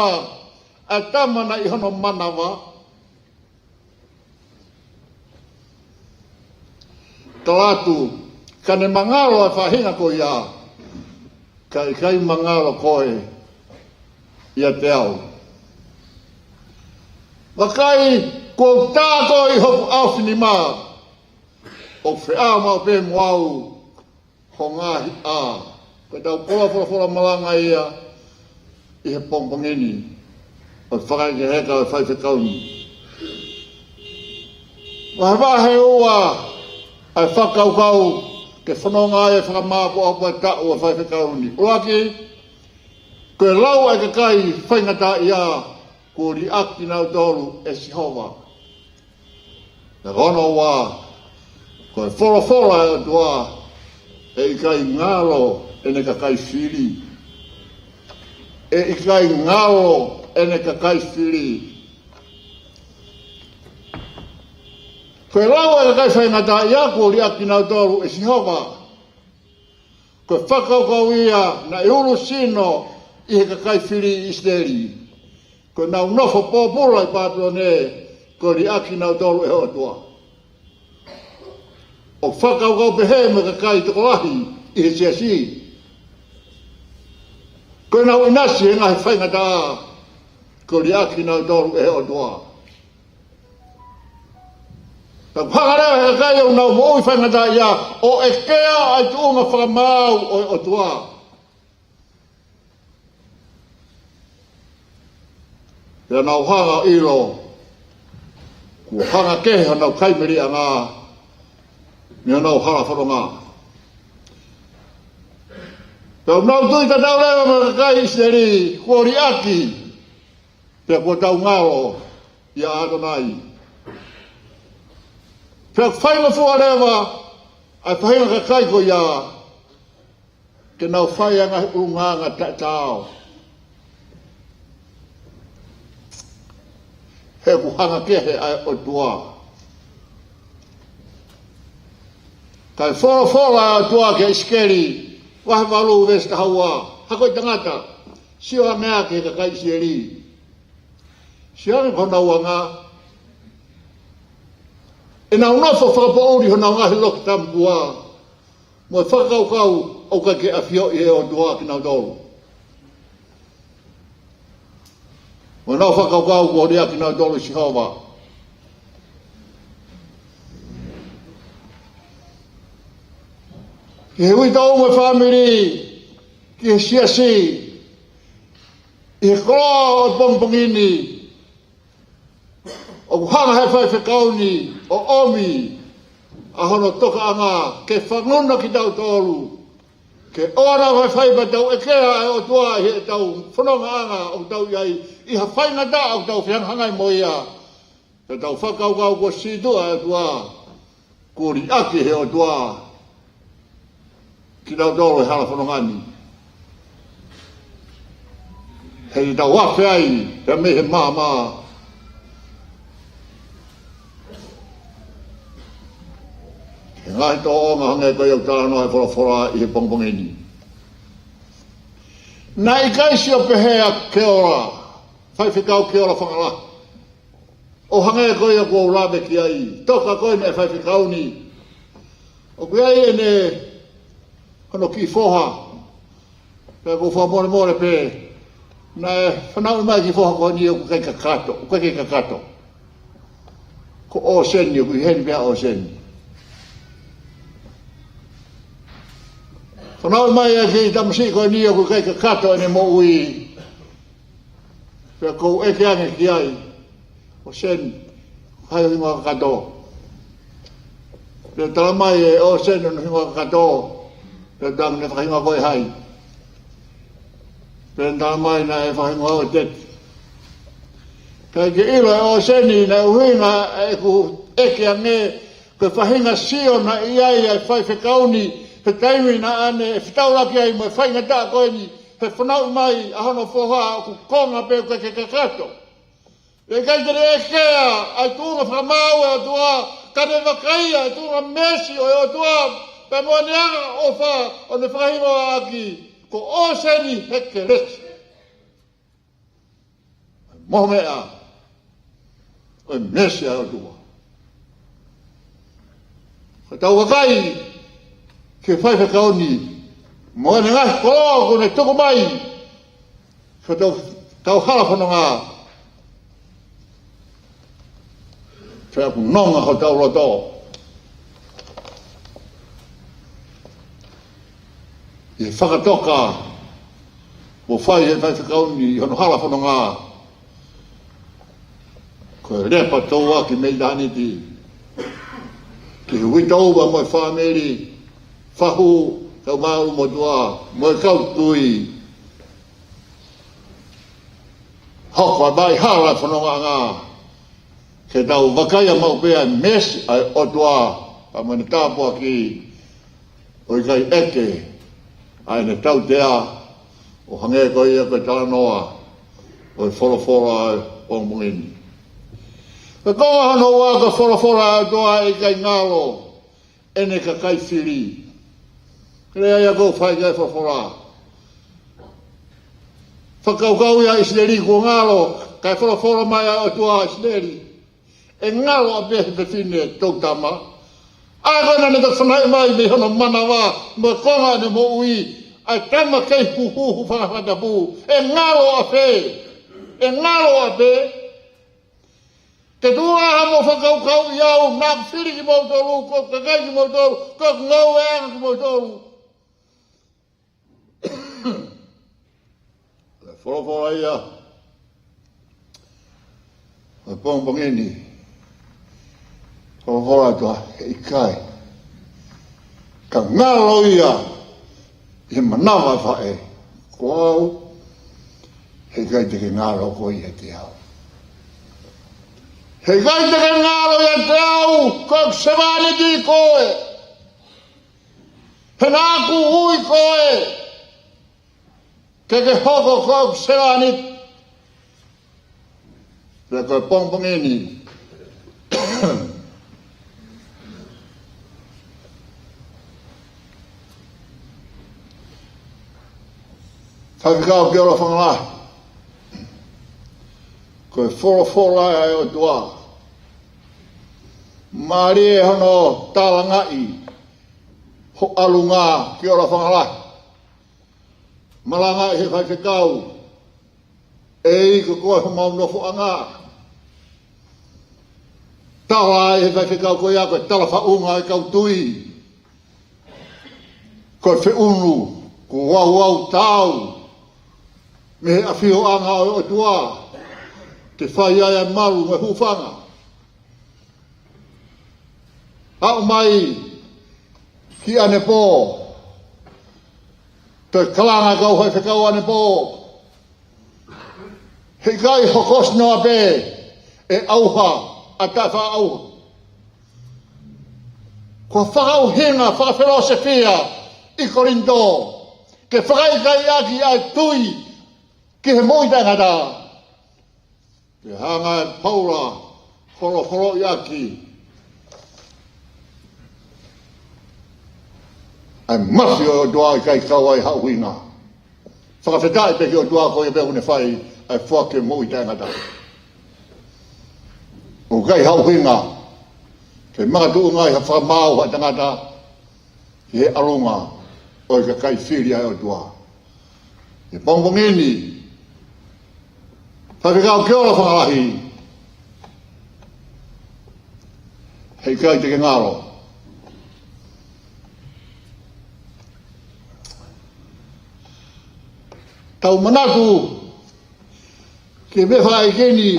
ʻa e tama naʻe ʻi hono manava? Tala atu, ka ne mangalo ʻa e faʻahinga ko ia, ka ʻikai mangalo koe ʻiate au. Vakai, kuo u tā koe ʻi hoku ʻaofinima, ʻo feʻao maʻu pē mo au ho ngaahi ʻā. Ko ʻetau koloa folofola malanga ia ʻi he pongipongi ni ʻo e fakaʻekeʻeke ʻa e faifekau ni. Vahevahe ua, ʻa e fakakaukau ke fononga ai e fakamāʻopoʻopo e taʻu ʻo e faifekau ni. ʻUluaki, ko e lau ʻa e kakai faingataʻaʻia kuo liʻaki kinautolu ʻe Sihova. Pea ko hono ua, ko e folofola ʻa e ʻOtua, ʻe ʻikai ngalo ʻene kakai fili. ʻE ʻikai ngalo ʻene kakai fili. Ko e lau ʻa e kakai faingataʻaʻia kuo liʻaki kinautolu ʻe Sihova, ko e fakakaukau ia naʻe ulusino ʻi he kakai fili ʻi ʻIsileli. Ko ʻenau nofo pōpula ʻi Papilone, kuo liʻaki kinautolu ʻe he ʻOtua. ʻOku fakakaukau pehē mo e kakai tokolahi ʻi he siasi. Ko ʻenau ʻinasi he ngaahi faingataʻa, kuo liʻaki kinautolu ʻe he ʻOtua. Pea ʻoku hanga leva ʻe he kakai ʻoku nau moʻui faingataʻaʻia ʻo ʻekea ʻa e tuʻunga fakamaau ʻo e ʻOtua. Pea nau hanga ʻilo kuo hanga kehe honau kaimeliʻanga mei honau hala fononga. Pea ʻoku nau tui tatau leva mo e kakai ʻIsileli kuo liʻaki, pea kuo tau ngalo ʻia ʻAtonai. Pea faingofua leva ʻa e faʻahinga kakai ko ia ke nau fai ʻa e ngaahi ʻulungaanga taʻetaau. He ʻoku hanga kehe ʻa e ʻOtua. Kae folofola ʻa e ʻOtua kia ʻIsikeli, vahe valu veesi taha ua, hako ʻo e tangata, sio ange ki he kakai ʻIsileli. Sio ange ki honau anga, ʻenau nofo fakapoʻuli honau ngaahi loki tamapua, mo e fakakaukau ʻoku ʻikai ke ʻafioʻi ʻe he ʻOtua kinautolu. Mo ʻenau fakakaukau kuo liʻaki kinautolu ʻe Sihova. Ki he uitou mo e fāmili, ki he siasi, ʻi he koloa ʻo e pongipongi ni, ʻoku hanga ʻe he faifekau ni ʻo ʻomi ʻa hono tokaʻanga ke fanguna kitautolu, ke ʻoua naʻa faifai pea tau ʻekea ʻa e ʻOtua ʻi heʻetau fonongaʻanga ʻoku tau ʻi ai, ʻi ha faingataʻa ʻoku tau fehangahangai mo ia. Pea tau fakakaukau kuo sītuʻa ʻa e ʻOtua, kuo liʻaki ʻe he ʻOtua kitautolu he hala fononga ni. He te tau afe ai pea mei he maama, he ngaahi tōʻonga hangē ko ia ʻoku talanoa he folofola ʻi he pongipongi ni. Naʻe ʻikai sio pehē ʻa Keola, faifekau Keola Fangalahi, ʻo hangē ko ia kuo u lave ki ai, toka ko eni ʻa e faifekau ni. ʻOku ʻi ai ʻene, hono kiʻi foha. Pea ʻoku ou fakamolemole pē, naʻe fanauʻi mai e kiʻi foha ko eni ʻoku ʻikai kakato, ʻoku ʻikai ke kakato. Ko ʻOseni, ʻoku ʻi heni pē ʻa ʻOseni. Fanauʻi mai ʻe he kiʻi tamasiʻi ko eni ʻoku ʻikai kakato ʻene moʻui. Pea ʻoku ou ʻeke ange ki ai, ʻOseni, ko hai ho hingoa kakato? Pea tala mai ʻe ʻOseni hono hingoa kakato, pea u talaange, naʻe fakahingoa koe ʻe hai? Pea tala mai naʻe fakahingoa ʻe Teti. Kae ʻikai ke ʻilo ʻe ʻOseni naʻe ʻuhinga ʻeku ʻeke ange, ko e faʻahinga sio naʻe ʻi ai ʻa e faifekau ni he taimi naʻa ne fetaulaki ai mo e faingataʻa ko eni, he fanauʻi mai ʻa hono foha ʻoku konga pē, ʻoku ʻikai ke kakato. ʻE ʻikai ke ne ʻekea ʻa e tuʻunga fakamaau ʻo e ʻOtua, ka ne vakai ʻa e tuʻunga meesi ʻo e ʻOtua, pea mo ʻene angaʻofa ʻo ne fakahingoa ʻaki ko ʻOseni Hekelesi. Mo e meʻa, ko e meesi ʻa e ʻOtua. Ka tau vakai ki he faifekau ni, mo ʻene ngaahi koloa kuo ne tuku mai ki hotau, hotau hala fononga. Pea ʻoku nonga hotau loto ʻi he fakatoka kuo fai ʻe he faifekau ni ʻi hono hala fononga. Ko e lepa touaki mei ʻitāniti ki ʻi he uitou mo e fāmili, fahu, kau māʻopoʻopo motuʻa, mo e kau tui. Hoko ʻa e maʻi hala fonongaʻanga, ke tau vakai ʻa maʻu pē ʻa e meesi ʻa e ʻOtua, ʻa mo ʻene tāpuaki, ʻo ʻikai ʻeke ʻa ʻene tautea, ʻo hangē ko ia ko e talanoa ʻo e folofola ʻo e pongipongi ni. Ko e konga hono ua, ko e folofola ʻa e ʻOtua ʻe ʻikai ngalo ʻene kakai fili. Lea ia ʻoku fai ki ai e folofola. Fakakaukau ia ʻIsileli kuo ngalo, kae folofola mai ʻa e ʻOtua ʻa ʻIsileli. ʻE ngalo ʻa pē he fefine ʻe tō tama. ʻA ia ko ena naʻe toki fanauʻi mai mei hono manava, mo e konga ʻene moʻui, ʻa e tama kei huhuhu fanga fakatapu. ʻE ngalo ʻa pē. ʻE ngalo ʻa pē. Ke tuʻu ā ha mou fakakaukau ʻi au, naʻa ku fili kimoutolu, ko e kakai kimoutolu, ko e ngāueʻanga kimoutolu. Folofola ia ʻo e pongipongi ni. Folofola ʻa e ʻOtua, ʻe ʻikai. Ka ngalo ia ʻi he manava ʻa e faʻē. Ko au, heʻikai te ke ngalo koe ʻiate au. Heʻikai te ke ngalo ʻiate au, ko e sevāniti koe. He naʻa ku ui koe ke ke hoko ko e sevāniti. Pea ko e pongipongi ni, Faifekau Keola Fangalahi, ko e folofola ʻa e ʻOtua. Mālie hono talangaʻi ho ʻalunga, Keola Fangalahi. Malangaʻi he faifekau, ʻEiki, ko koe homau nofoʻanga. Tala ai he faifekau ko ia ko e tala faʻunga ʻa e kau tui. Ko e feʻunu kuo auau taau mei he ʻafioʻanga ʻo e ʻOtua, ke fai ai ʻa e malu mo e hūfanga. Aʻu mai ki ʻanepō, toe kalanga e kau faifekau ʻanepō. Heʻikai hokosi noa pē ʻe ʻauha ʻa e taʻefaʻaʻauha. Ko e fakaʻuhinga fakafelosofia ʻi Kolinitō, ke fakaʻikaiʻi ʻaki ʻa e tui ki he moʻui taʻengata. Ke hanga ʻe Paula ʻo holoholoʻi ʻaki ʻa e mafai ʻo e ʻOtua, ʻikai kau ai ha ʻuhinga. Fakafetaʻi pē ki he ʻOtua ko ia pē ʻoku ne fai ʻa e foaki ʻo e moʻui taʻengata. ʻOku ʻikai ha ʻuhinga ke makatuʻunga ai ha fakamaau ʻa e tangata ki he ʻalunga ʻo e kakai fili ʻa e ʻOtua. He pongipongi ni, Faifekau Keola Fangalahi, heʻikai te ke ngalo. Tau manatu ki he meʻa fakaʻeiki ni,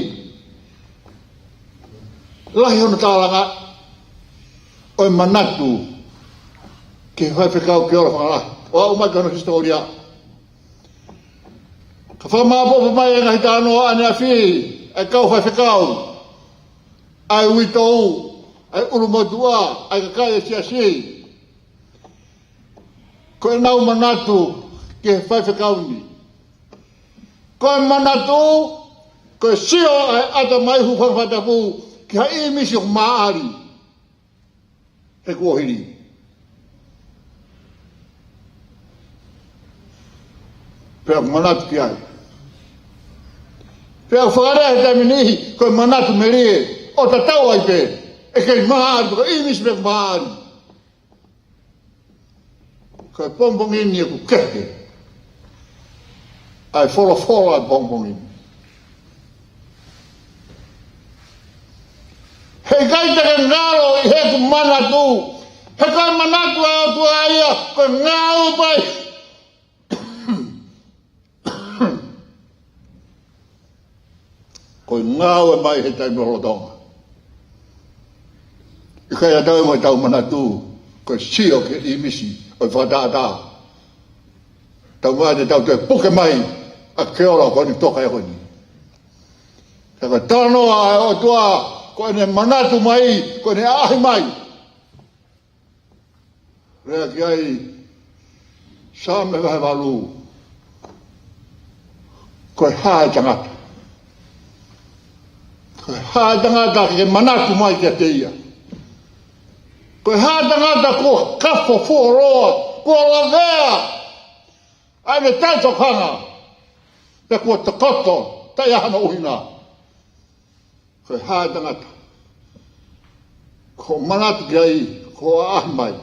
lahi hono tālanga ʻo e manatu ki he Faifekau Keola Fangalahi, ʻo aʻu mai ki hono hisitōlia. Ka fakamāʻopoʻopo mai e ngaahi talanoa ʻaneafi, ʻa e kau faifekau, ʻa e uitou, ʻa e ʻulumotuʻa, ʻa e kakai ʻo e siasi. Ko ʻenau manatu ki he faifekau ni, ko e manatu, ko e sio ʻa e ʻatamai hūfanga he fakatapu ki ha ʻīmisi ʻoku māʻali he kuohili. Pea ʻoku manatu ki ai. Pea ʻoku fakalea he taimi ni, ko e manatu melie, ʻo tatau ai pē, ʻe kei māʻali, ko e ʻīmisi pē ʻoku māʻali. Ko e pongipongi ni ʻoku kehe ʻa e folofola ʻo e pongipongi ni. Heʻikai te ke ngalo ʻi heʻeku manatu. He ko e manatu ʻa e ʻOtua ia, ko e ngāue pai. Ko e ngāue mai he taimi lolotonga. ʻIkai ʻatau mo ʻetau manatu, ko e sio ki he ʻīmisi ʻo e fakatātā. Tau mai te tau toe puke mai ʻa e koloa ko eni, toka ia ko eni. Ka ko e talanoa ʻa e ʻOtua, ko ʻene manatu mai, ko ʻene ʻaʻahi mai. Lea ki ai Saame vahe valu. Ko e hā e tangata? Ko e hā e tangata ke manatu mai kiate ia? Ko e hā e tangata kuo kafo fuoloa, kuo lavea ʻa ʻene taʻetokanga, pea kuo tokoto, taʻe ʻi ai hano ʻuhinga? Ko e hā e tangata? Ko hoʻo manatu ki ai, ko hoʻo ʻaʻahi mai.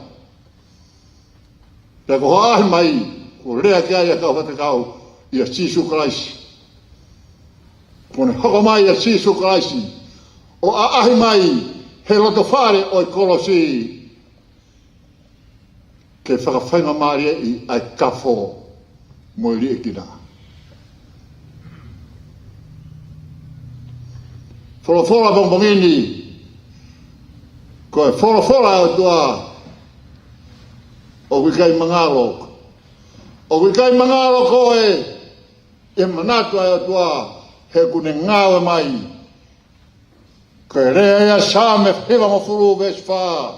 Pea ko hoʻo ʻaʻahi mai, kuo lea ki ai ʻa e kau faifekau ʻia Sīsū Kalaisi. Kuo ne hoko mai ʻa Sīsū Kalaisi ʻo ʻaʻahi mai he loto fale ʻo e kolosi, ke fakafaingamālieʻi ʻa e kafo mo e liʻekina. Folofola pongipongi ni, ko e folofola ʻa e ʻOtua, ʻoku ʻikai mangalo. ʻOku ʻikai mangalo koe ʻi he manatu ʻa e ʻOtua, he kuo ne ngāue mai. Ko e lea ia Saame hivangofulu veesi fā.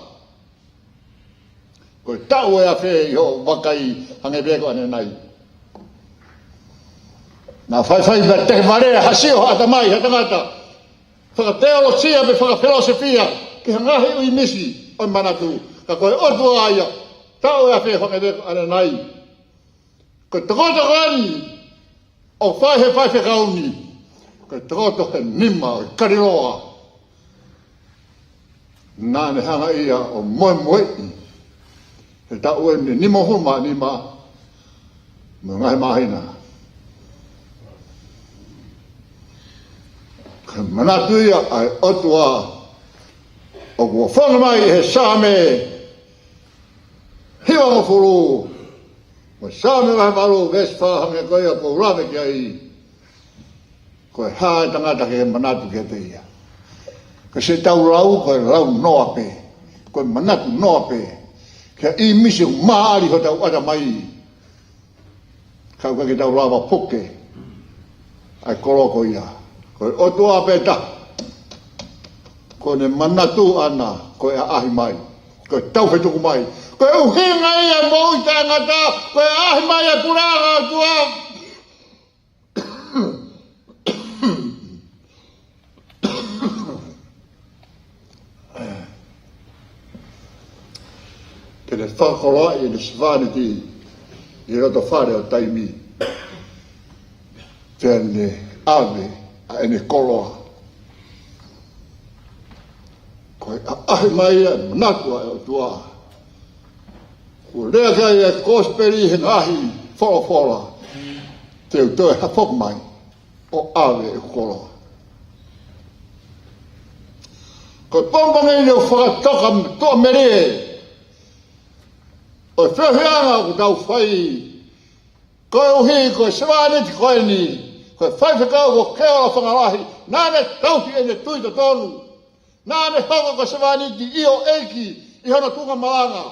Ko e taʻu ʻe afe ʻi hoʻo vakai hangē pē ko ʻanenai. Naʻa faifai pea teke vale ha sio ha ʻatamai ha tangata fakateolosia pe fakafilosofia ki he ngaahi ʻīmisi ʻo e manatu. Ka ko e ʻOtua ia, taʻu ʻe afe hangē pē ko ʻanenai. Ko e tokoto ko eni ʻoku fai he faifekau ni, ko e tokoto he nima ʻo e kaliloa. Naʻa ne hanga ia ʻo moemoeʻi he taʻu ʻe nimangofulu mā nima mo e ngaahi māhina. Ko e manatu ia ʻa e ʻOtua ʻoku ʻofonga mai he Saame hivangofulu, mo e Saame vahe valu veesi fā, hangē ko ia kuo u lave ki ai. Ko e hā e tangata ke manatu kiate ia? Ko e siʻetau lau, ko e lau noa pē, ko e manatu noa pē ki he ʻīmisi ʻoku māʻali hotau ʻatamai. Ka ʻoku ʻikai ke tau lava puke ʻa e koloa ko ia. Ko e ʻOtua pē taha. Ko ʻene manatu ʻana, ko e ʻaʻahi mai, ko e taufetuku mai. Ko e ʻuhinga ia e moʻui taʻengata, ko e ʻaʻahi mai ʻa e puleʻanga ʻo e ʻOtua. Ke ne fakakoloaʻi ʻene sevāniti ʻi loto fale ʻo taimi, pea ne ʻave ʻa ʻene koloa. Ko e ʻaʻahi mai ʻa e manatu ʻa e ʻOtua. Kuo lea ki ai e kosipeli he ngaahi folofola, te u toe hafoki mai ʻo ʻave ʻeku koloa. Ko e pongipongi ni ʻoku fakatoka tuʻamelie ʻo e feohiʻanga ʻoku tau fai, koeʻuhi ko e sevāniti ko eni, ko e faifekau ko Keola Fangalahi, naʻa ne tauhi ʻene tui totonu. Naʻa ne hoko ko e sevāniti ʻio ʻeiki ʻi hono tuʻunga malanga.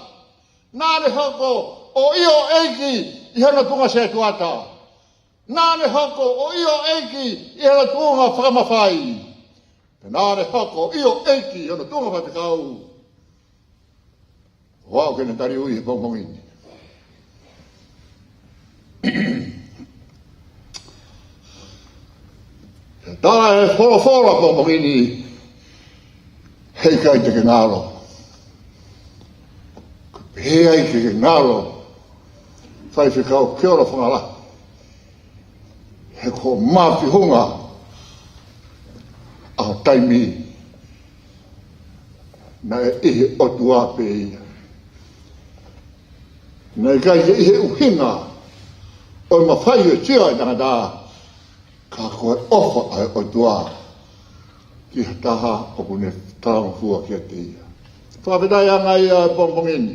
Naʻa ne hoko ʻo ʻio ʻeiki ʻi hono tuʻunga setuata. Naʻa ne hoko ʻo ʻio ʻeiki ʻi hono tuʻunga fakamafai. Pea naʻa ne hoko ʻo ʻio ʻeiki ʻi hono tuʻunga faifekau. ʻO aʻu ki heʻene taliui he pongipongi ni. He tala ʻe he folofola pongipongi ni, heʻikai te ke ngalo. Heʻikai te ke ngalo, faifekau Keola Fangalahi. He ko e mafihunga ʻa e taimi, naʻe ʻi he ʻOtua pē ia. Naʻe ʻikai ke ʻi he ʻuhinga ʻo e mafai ʻo e sio ʻa e tangata, ka ko e ʻofa ʻa e ʻOtua ki ha taha ʻoku ne talangofua kiate ia. Fakafetaʻi ange ia he pongipongi ni.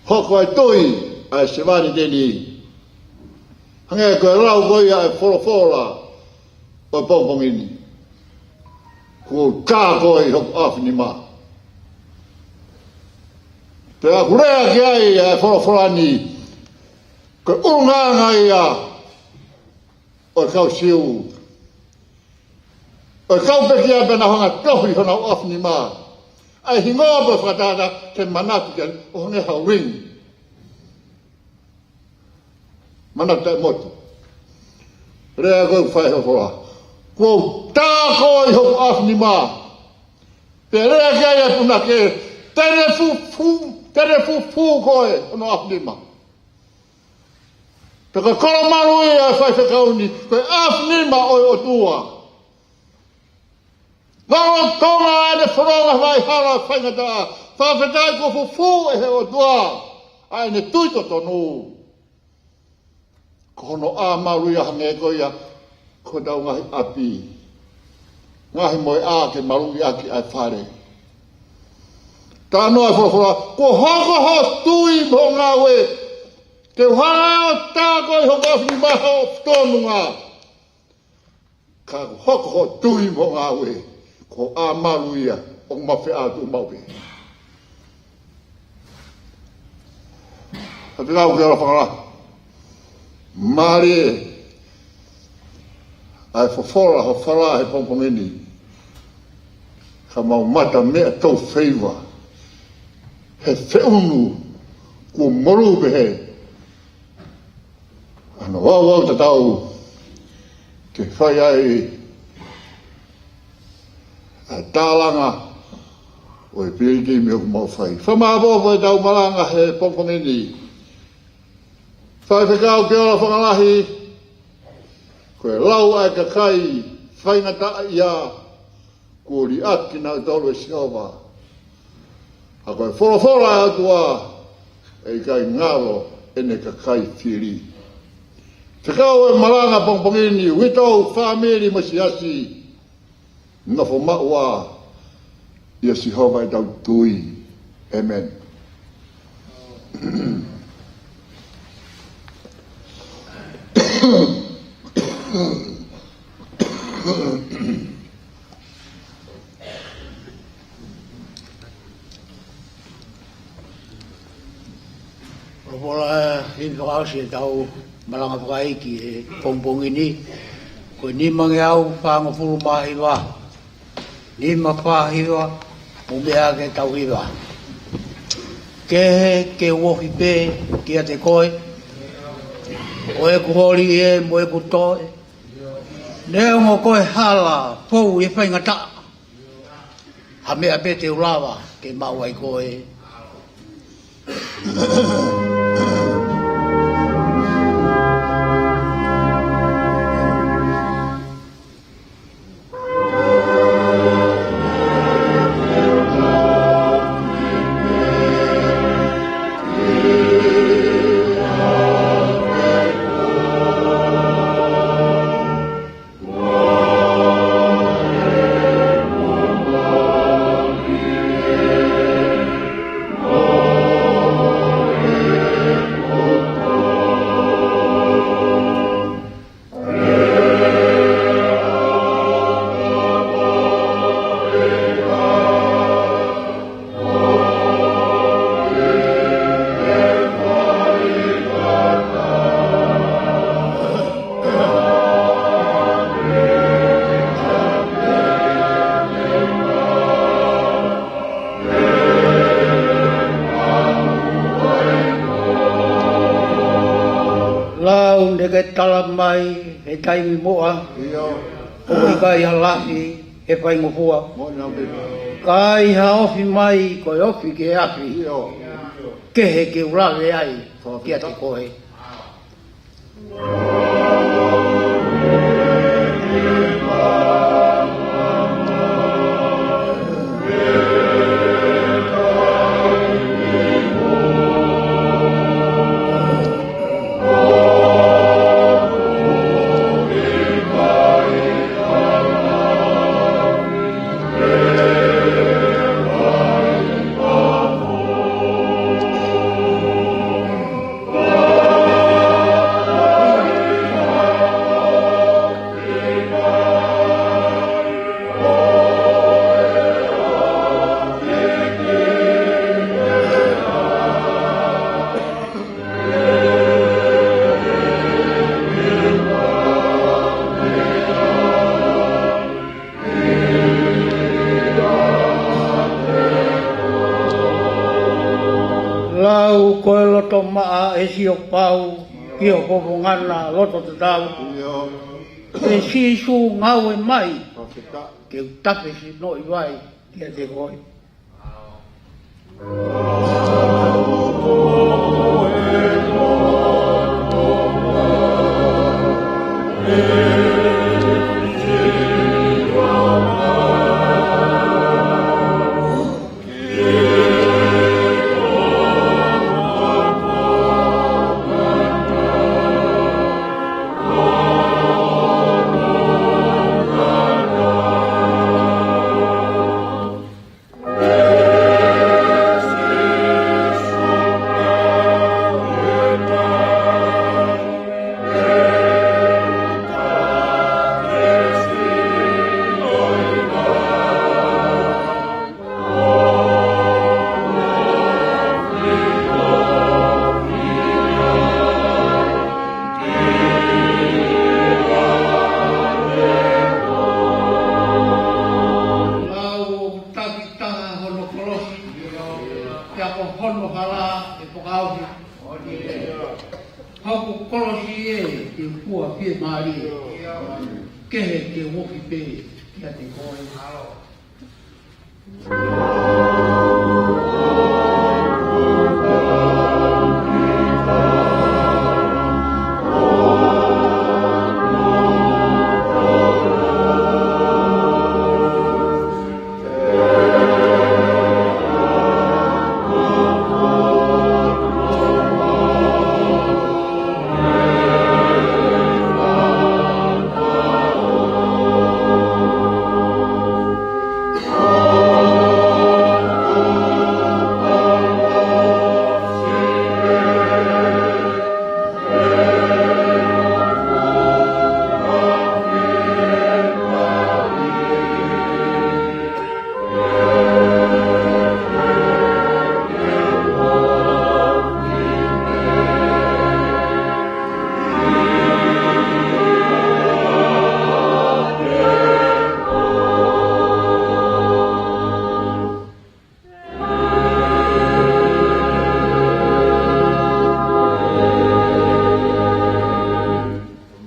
Hoko e tui ʻa e sevāniti ni, hangē ko e lau ko ia ʻa e folofola ʻo e pongipongi ni. Kuo tā koe ʻi hoku ʻaofinima. Pea ʻoku lea ki ai ʻa e folofola ni, ko e ʻulungaanga ia ʻo e kau Siu, ʻo e kau pekia pea nau hanga ʻo tohi ʻi honau ʻaofinima ʻa e hingoa pea fakatātā ke manatu ki ai ʻo hangē ha ring. Manatu taʻemotu. Lea ko ē ʻoku fai ʻe he folofola. Kuo tā koe ʻi hoku ʻaofinima. Pea lea ki ai ʻa e punake, te ne fufū, te ne fufū koe hono ʻaofinima. Pea ko e kolomalu ia ʻa e faifekau ni, ko e ʻaofinima ʻo e ʻOtua. Lolotonga ʻene fononga he hala faingataʻa, fakafetaʻi kuo fufū ʻe he ʻOtua ʻa ʻene tui totonu. Ko hono ʻā malu ia hangē ko ia ko ʻetau ngaahi ʻapi, ngaahi moeʻā ke maluʻi ʻaki ʻa e fale. Talanoa e folofola, kuo hoko hoʻo tui mo hoʻo ngāue, ke u hanga ʻo tā koe ʻi hoku ʻaofinima hoʻo tonunga. Ka kuo hoko hoʻo tui mo hoʻo ngāue, ko e ʻā malu ia ʻoku mafeʻā atu maʻu pē. Faifekau Keola Fakalahi, mālie ʻa e folofola hoʻo fala he pongipongi ni. Ka mau mata meʻa tau feiva he feʻunu kuo molū pehē. ʻA hono vauvau tatau ke fai ai ʻa e tālanga ʻo e pilikimi ʻoku mau fai. Fakamālō ʻetau malanga he pongipongi ni. Faifekau Keola Fakalahi, ko e lau ʻa e kakai faingataʻaʻia kuo liʻaki kinautolu ʻe Sihova. Ka ko e folofola ʻa e ʻOtua ʻe ʻikai ngalo ʻene kakai fili. Fekau e malanga pongipongi ni, uitou, fāmili mo e siasi, nofo maʻu ā ʻia Sihova ʻetau tui. ʻĒmeni. Folofola, ʻi he fakaʻosi ʻetau malanga fakaikiiki he pongipongi ni, ko e nimangeau fāngofulu mā hiva, nima fā hiva, mo e meʻa ke tau hiva. Kehe ke u ofi pē kiate koe, ʻo ʻeku holi ē mo ʻeku toe, neongo ko e hala pou ʻi he faingataʻa, ha meʻa pē te u lava ke maʻu ai koe. Lau ne ke tala mai he taimi muʻa, ʻio, ʻoku ʻikai ha lafi he faingofua. Mo nau pē. Ka ʻi ha ofi mai, ko e ofi ki he afi. ʻIo. Kehe ke u lave ai kiate koe. Loto maʻa ʻe Siopau, ki ho fofonga na loto tatau. ʻE Sīsū, ngāue mai, ke u tafe sino ʻi vai kiate koe. Lau ʻoku takitaha hono kolosi, pea ko hono hala ʻe fakaʻosi. Hoku kolosi ē, ke u fua fiemālie, kehe ke u ofi pē kiate koe.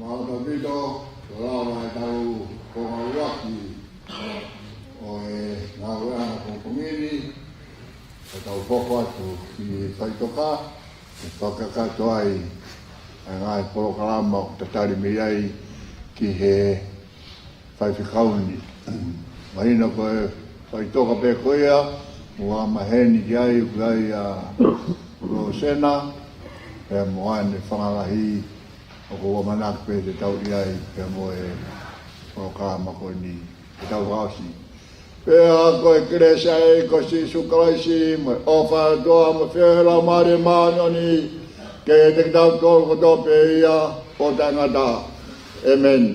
Maʻu ʻaupito, ko e lava ʻetau konga ʻuluaki ʻo e ngāue ʻapongipongi ni, ʻo tau hoko atu ki he faʻitoka, ke fakakakato ai ʻa e ngaahi polokalama ʻoku tatali mei ai ki he faifekau ni. Mahino ko e faʻitoka pē ko ia, ʻoku maheni ki ai, ʻoku ʻi ai ʻa Losena, pea mo ʻAne Fangalahi, ʻoku ou ʻamanaki pē te tau ʻi ai, pea mo e polokalama ko eni, ke tau fakaʻosi. Pea ko e kelesi ʻa e ʻEiki ko Sīsū Kalaisi, mo e ʻofa ʻa e ʻOtua, mo e feohi ʻa e Laumālie Māʻoniʻoni, ke ʻiate kitautolu kotoa pē ia ʻo taʻengata. ʻĒmeni.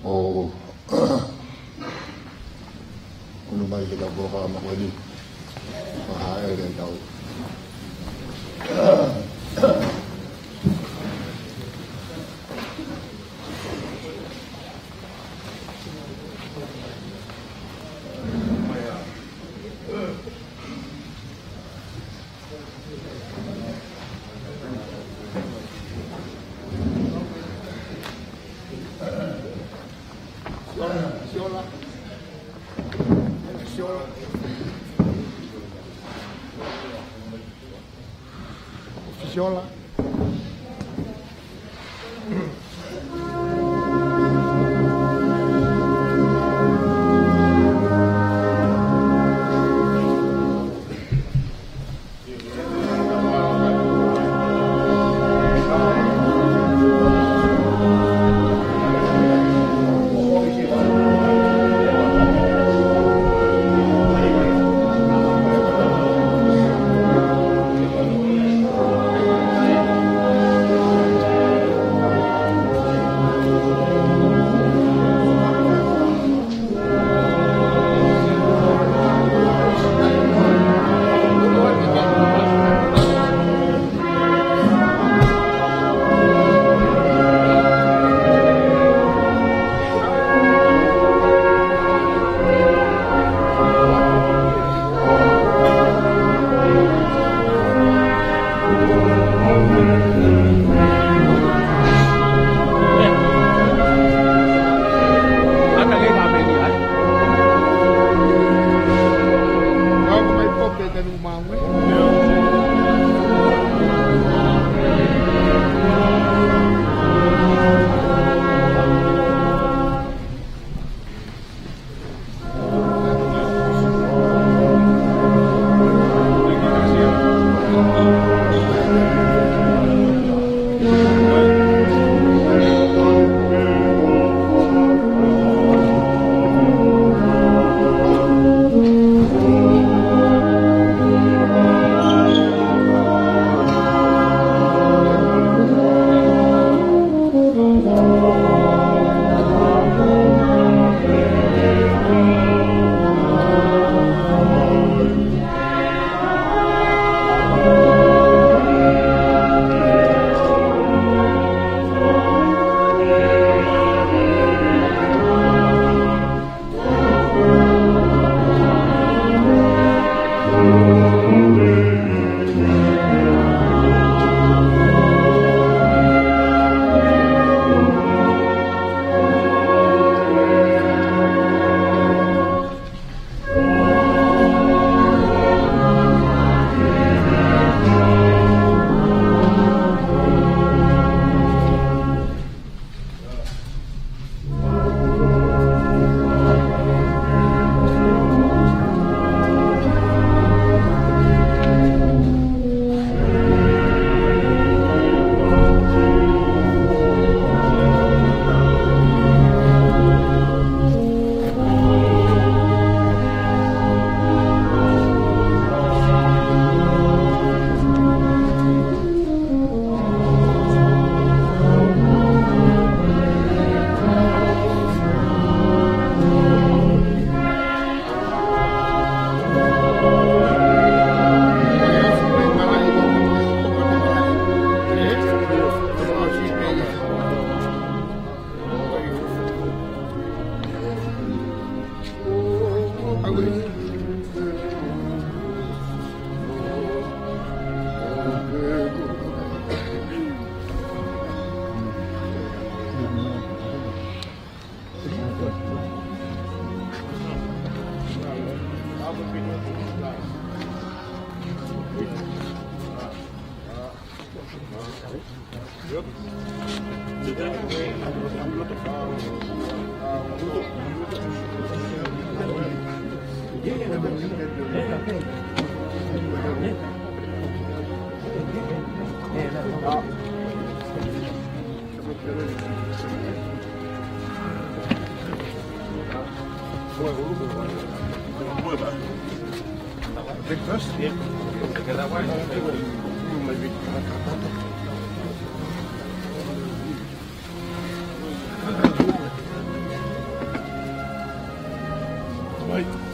ʻO unu mai ke tau polokalama ko eni. Ka hāʻele tau.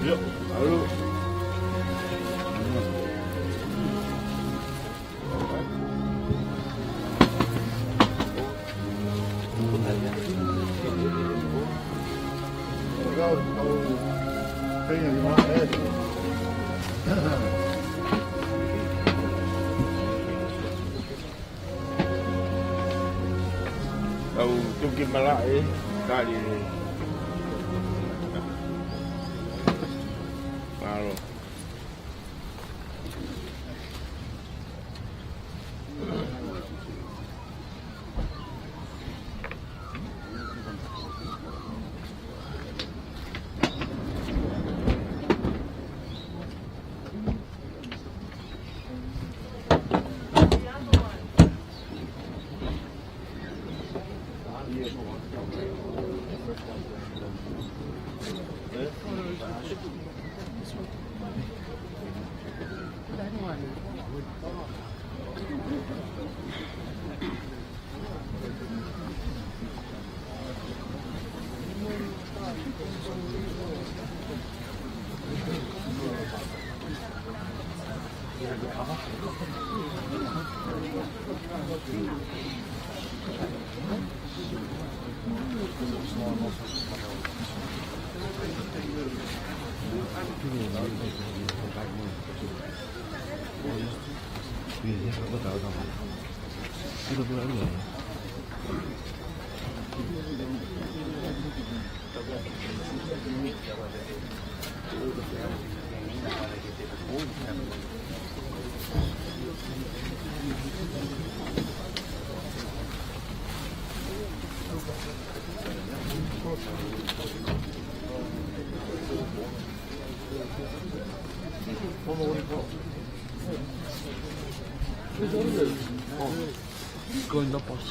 Tau tuki malaʻe, kali. Mālō. Go in the box.